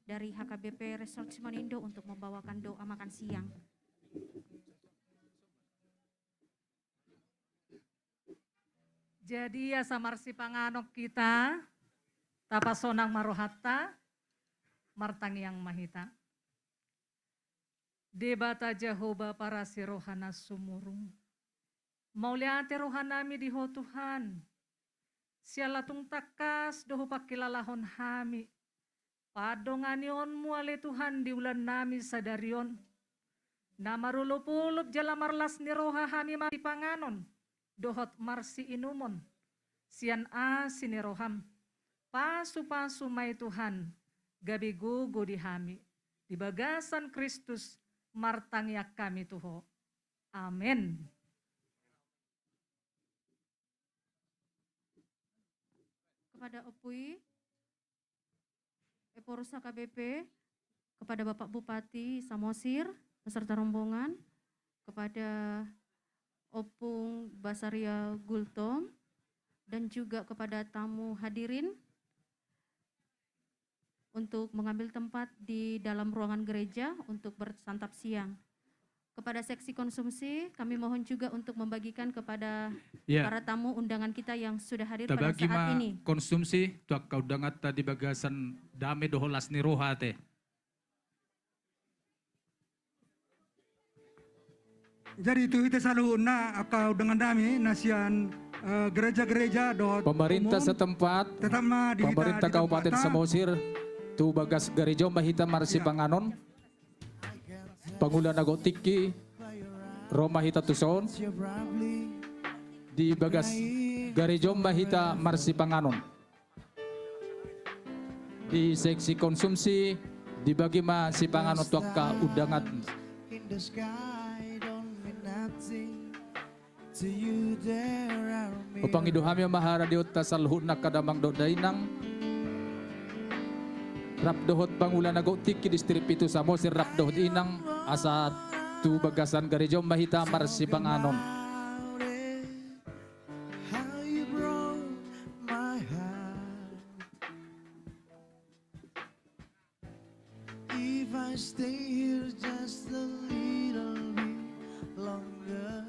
dari H K B P Resort Simanindo untuk membawakan doa makan siang. Jadi, asa marsipanganon hita, tapasonang ma rohanta, martangiang ma hita. Debata Jahowa parasi roha na sumurung. Mauliate rohanami di Ho Tuhan. Siala tung tangkas do hupangkilalahon hami pandonganionmu ale Tuhan di ulaonnami sadari on. Na marolopolop jala marlas ni roha hami marsipanganon dohot marsiinumon sian asi ni roham. Pasupasu ma i Tuhan, gabe gogo di hami. Di bagasan Kristus martangiang hami tu Ho. Amen. Kepada Ompung Ephorus H K B P, kepada Bapak Bupati Samosir beserta rombongan, kepada Ompung Basaria Gultom, dan juga kepada tamu hadirin untuk mengambil tempat di dalam ruangan gereja untuk bersantap siang. Kepada seksi konsumsi, kami mohon juga untuk membagikan kepada, ya, para tamu undangan kita yang sudah hadir pada saat ini. Tabagi ma konsumsi tu angka undanganta di bagasan dame dohot las ni roha, ate. Jadi tu hita saluhutna angka undangannami na sian, eh, gereja-gereja dohot pemerintah umum, setempat, tetap ma di hita, pemerintah di Kabupaten tempatna. Samosir, tu bagas gareja on ma hita marsipanganon. Pangula na gok tingki, ro ma hita tu son. Di bagas gareja on ma hita marsipanganon. Di seksi konsumsi, dibagi ma sipanganon tu angka undangan. Hupangido hami ma haradionta saluhutna angka damang dohot dainang. Rap dohot pangula na gok tingki distrik pitu Samosir rap dohot inang, asa tu bagasan gareja on ma hita marsipanganon. How you broke my heart. If I stay here just a little bit longer,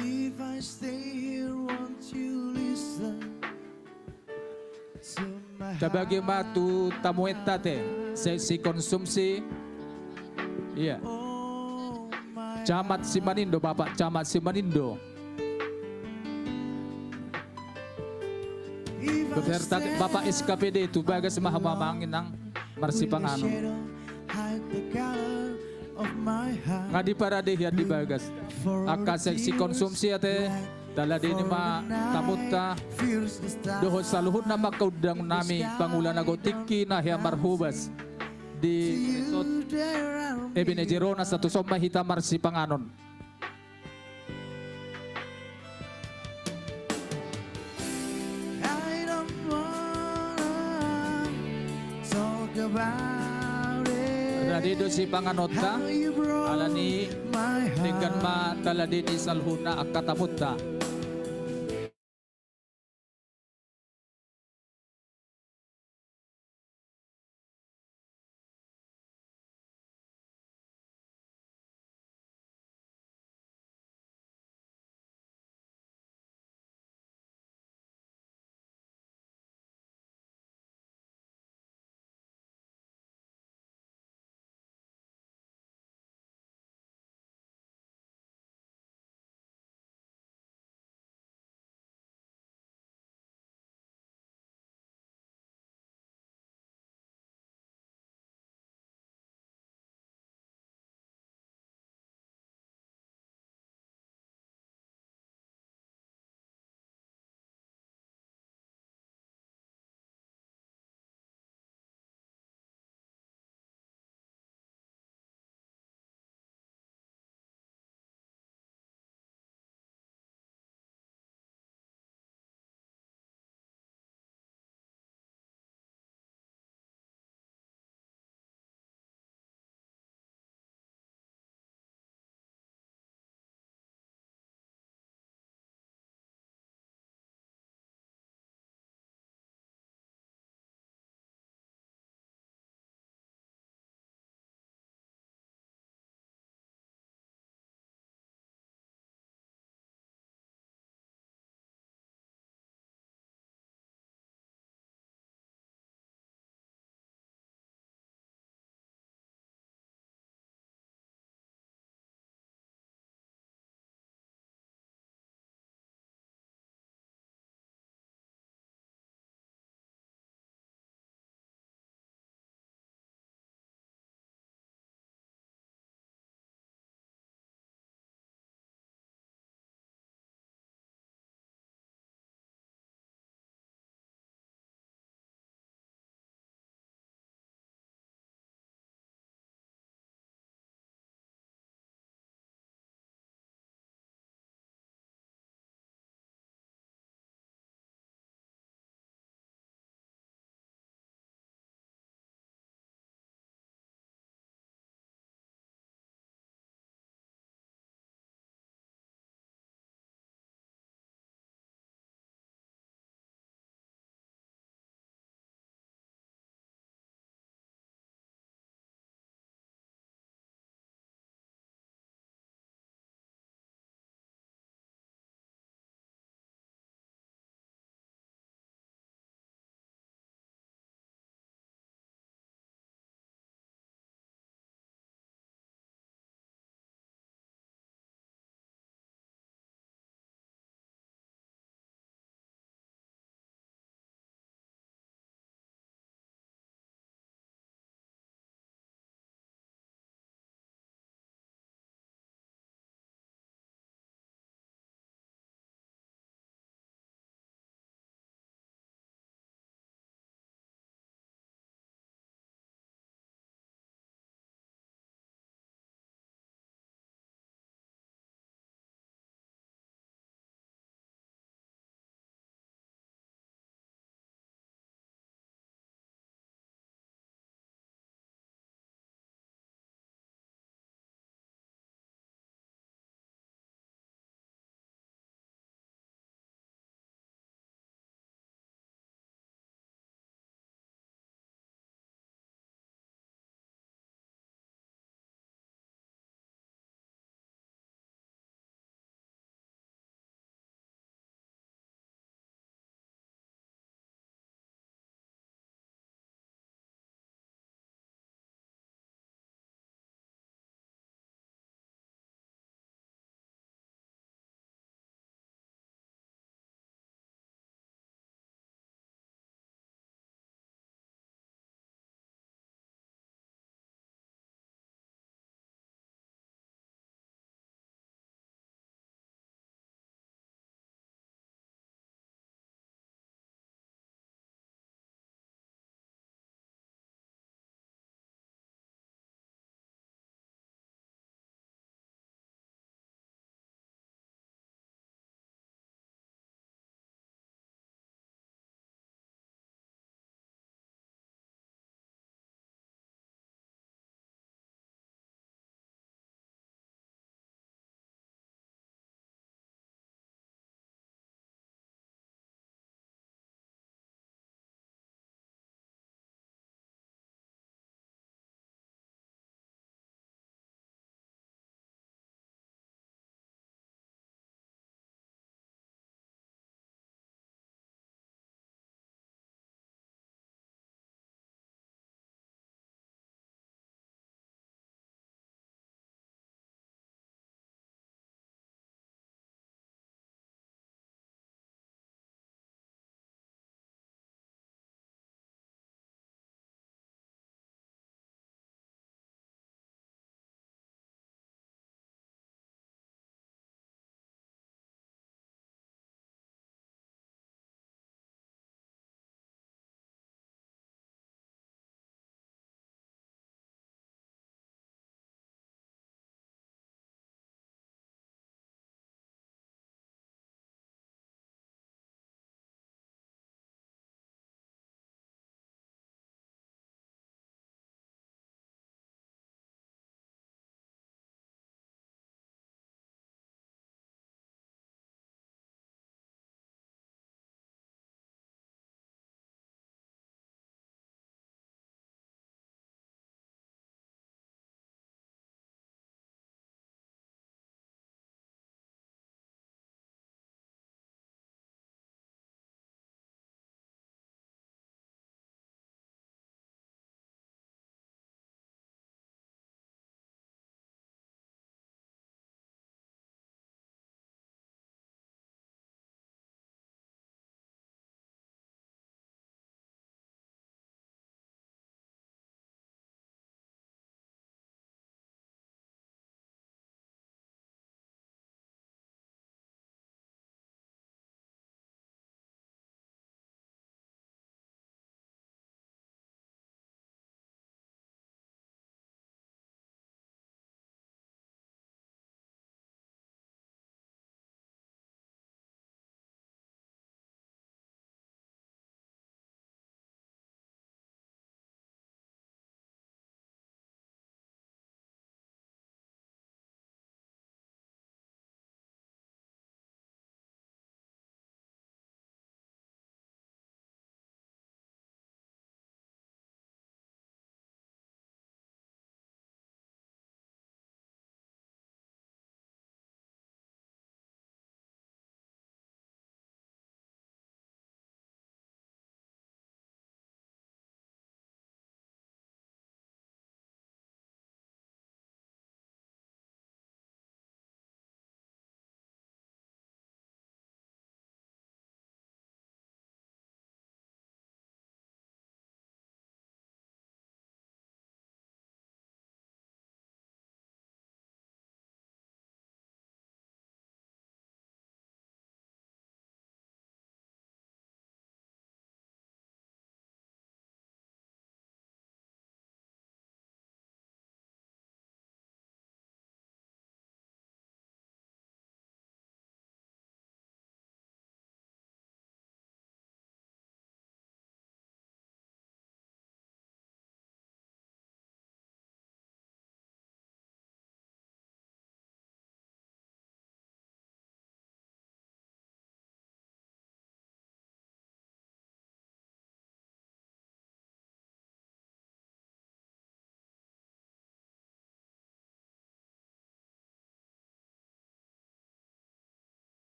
if I stay here, won't you listen to my heart? Tabagi ma tu tamuenta, ate, seksi konsumsi. Iya. Oh, my heart. Camat Simanindo, Bapak Camat Simanindo. Beserta Bapak S K P D tu bagas ma hamu amang inang marsipanganon. Nga diparade hian di bagas. Angka seksi konsumsi, ate, taladeni ma tamunta dohot saluhutna ma angka undangannami, pangula na gok tingki na hea marhobas di Ebenezer on, asa tu son ma hita marsipanganon. Rade do sipanganonta, alani denggan ma taladeni saluhutna angka tamunta.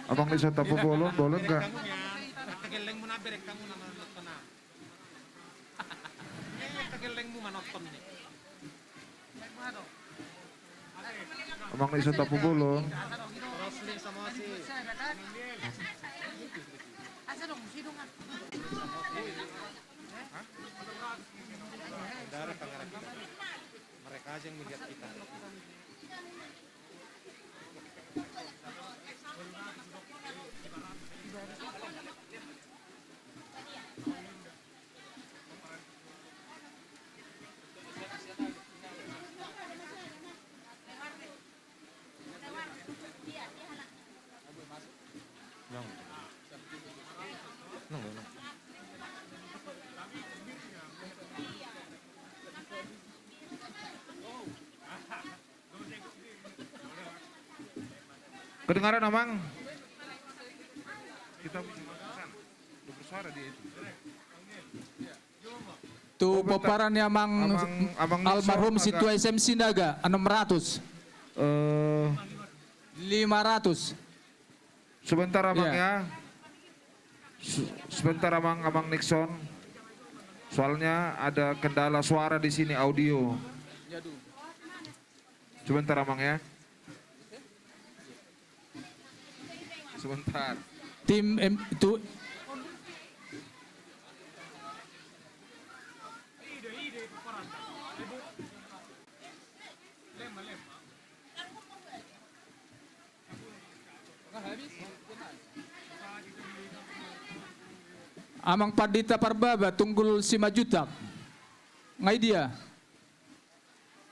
Amang Nixon Tampubolon, boleh nggak? Amang Nixon Tampubolon. Mereka aja yang melihat kita. Kedengaran, Amang? Kita bersuara dia itu. Tu pomparan ni Amang, Amang Nixon almarhum Sintua S M Sinaga, enam ratus. Eh. Lima ratus. Sebentar, Amang, ya. Se-, sebentar, Amang, Amang Nixon. Soalnya ada kendala suara di sini, audio. Sebentar, Amang, ya. Sebentar. Tim M-, tu- Amang Pandita Parbaba, Tunggul Simanjuntak. Nga i dia?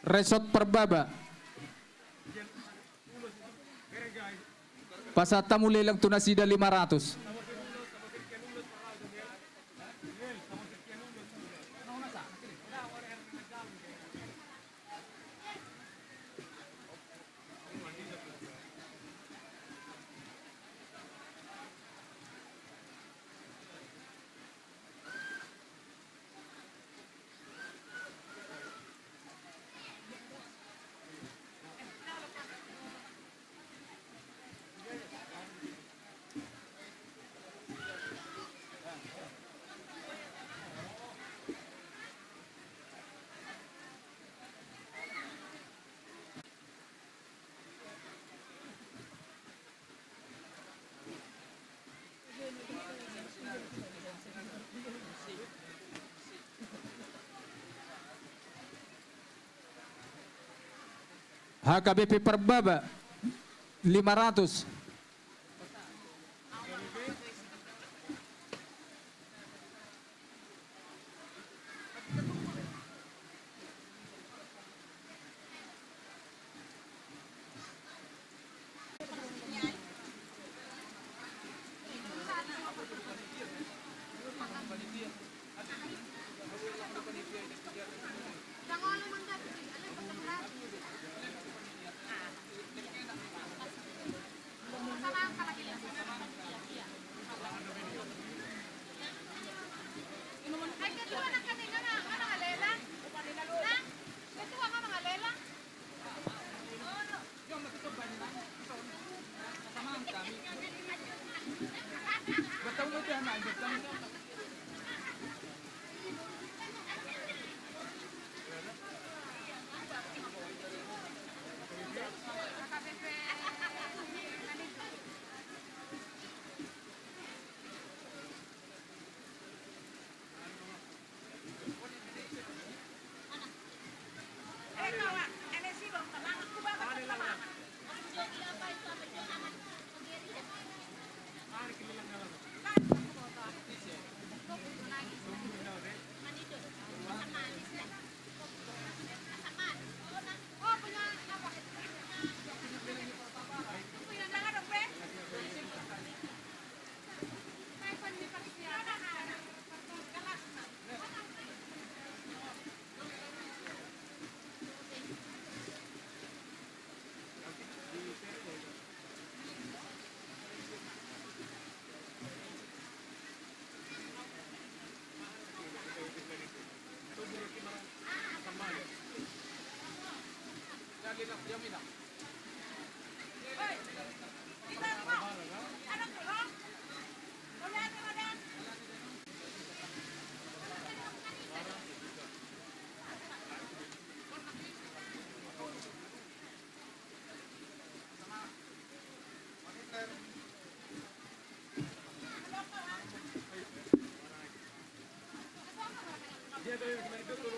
Resort Parbaba. Pasahat hamu lelang tu nasida lima ratus. H K B P Parbaba, lima ratus. Oh,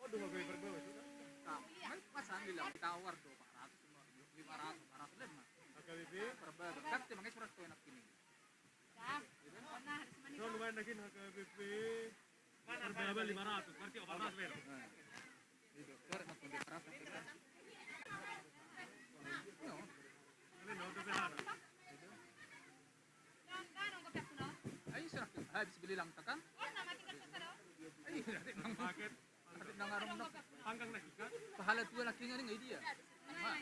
dua kali per bawah sudah. Nah, mas, mas Andi lah, ditawar dua empat ratus, lima ratus, empat ratus, lima. H K B P? Per bawah. Kan dia pakai surat kawin ini. Nah, lumayan lagi, nah, H K B P. Per bawah lima ratus, berarti empat ratus, Bel. Nah. Itu, surat mas, dia keras, keras. No. Ini no, udah berapa? Ai, sudah habis beli langka kan? Ai, nanti nang, nanti nang arung nang. Panggang na ikan. Pahala tua na kinga ni dia. Nah.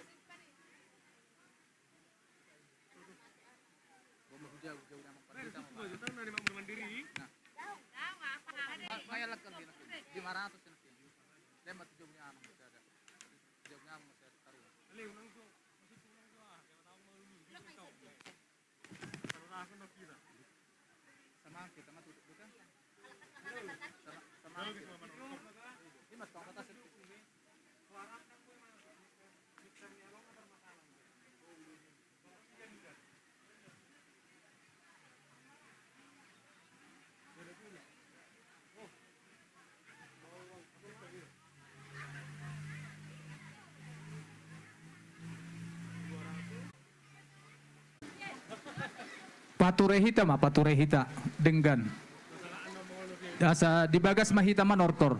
Gua mau hujau, hujau nama. Nah, itu juga, kita nang lima puluh mandiri. Nah. Ma-, maya lakang dia, lima ratus na. Lemat hujau ni amang masih ada. Hujau ni amang masih ada taruh. Lima ratus. Sama kita mah tutup, bukan? Sama, sama kita. Ini mah tong kata sedikit. Pature hita ma, pature hita denggan. Asa di bagas ma hita manortor.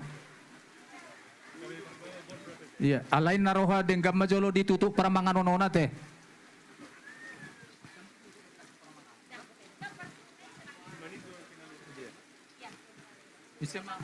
Iya, alai na roha denggan ma jolo ditutup parmanganonona te. Bisa ma.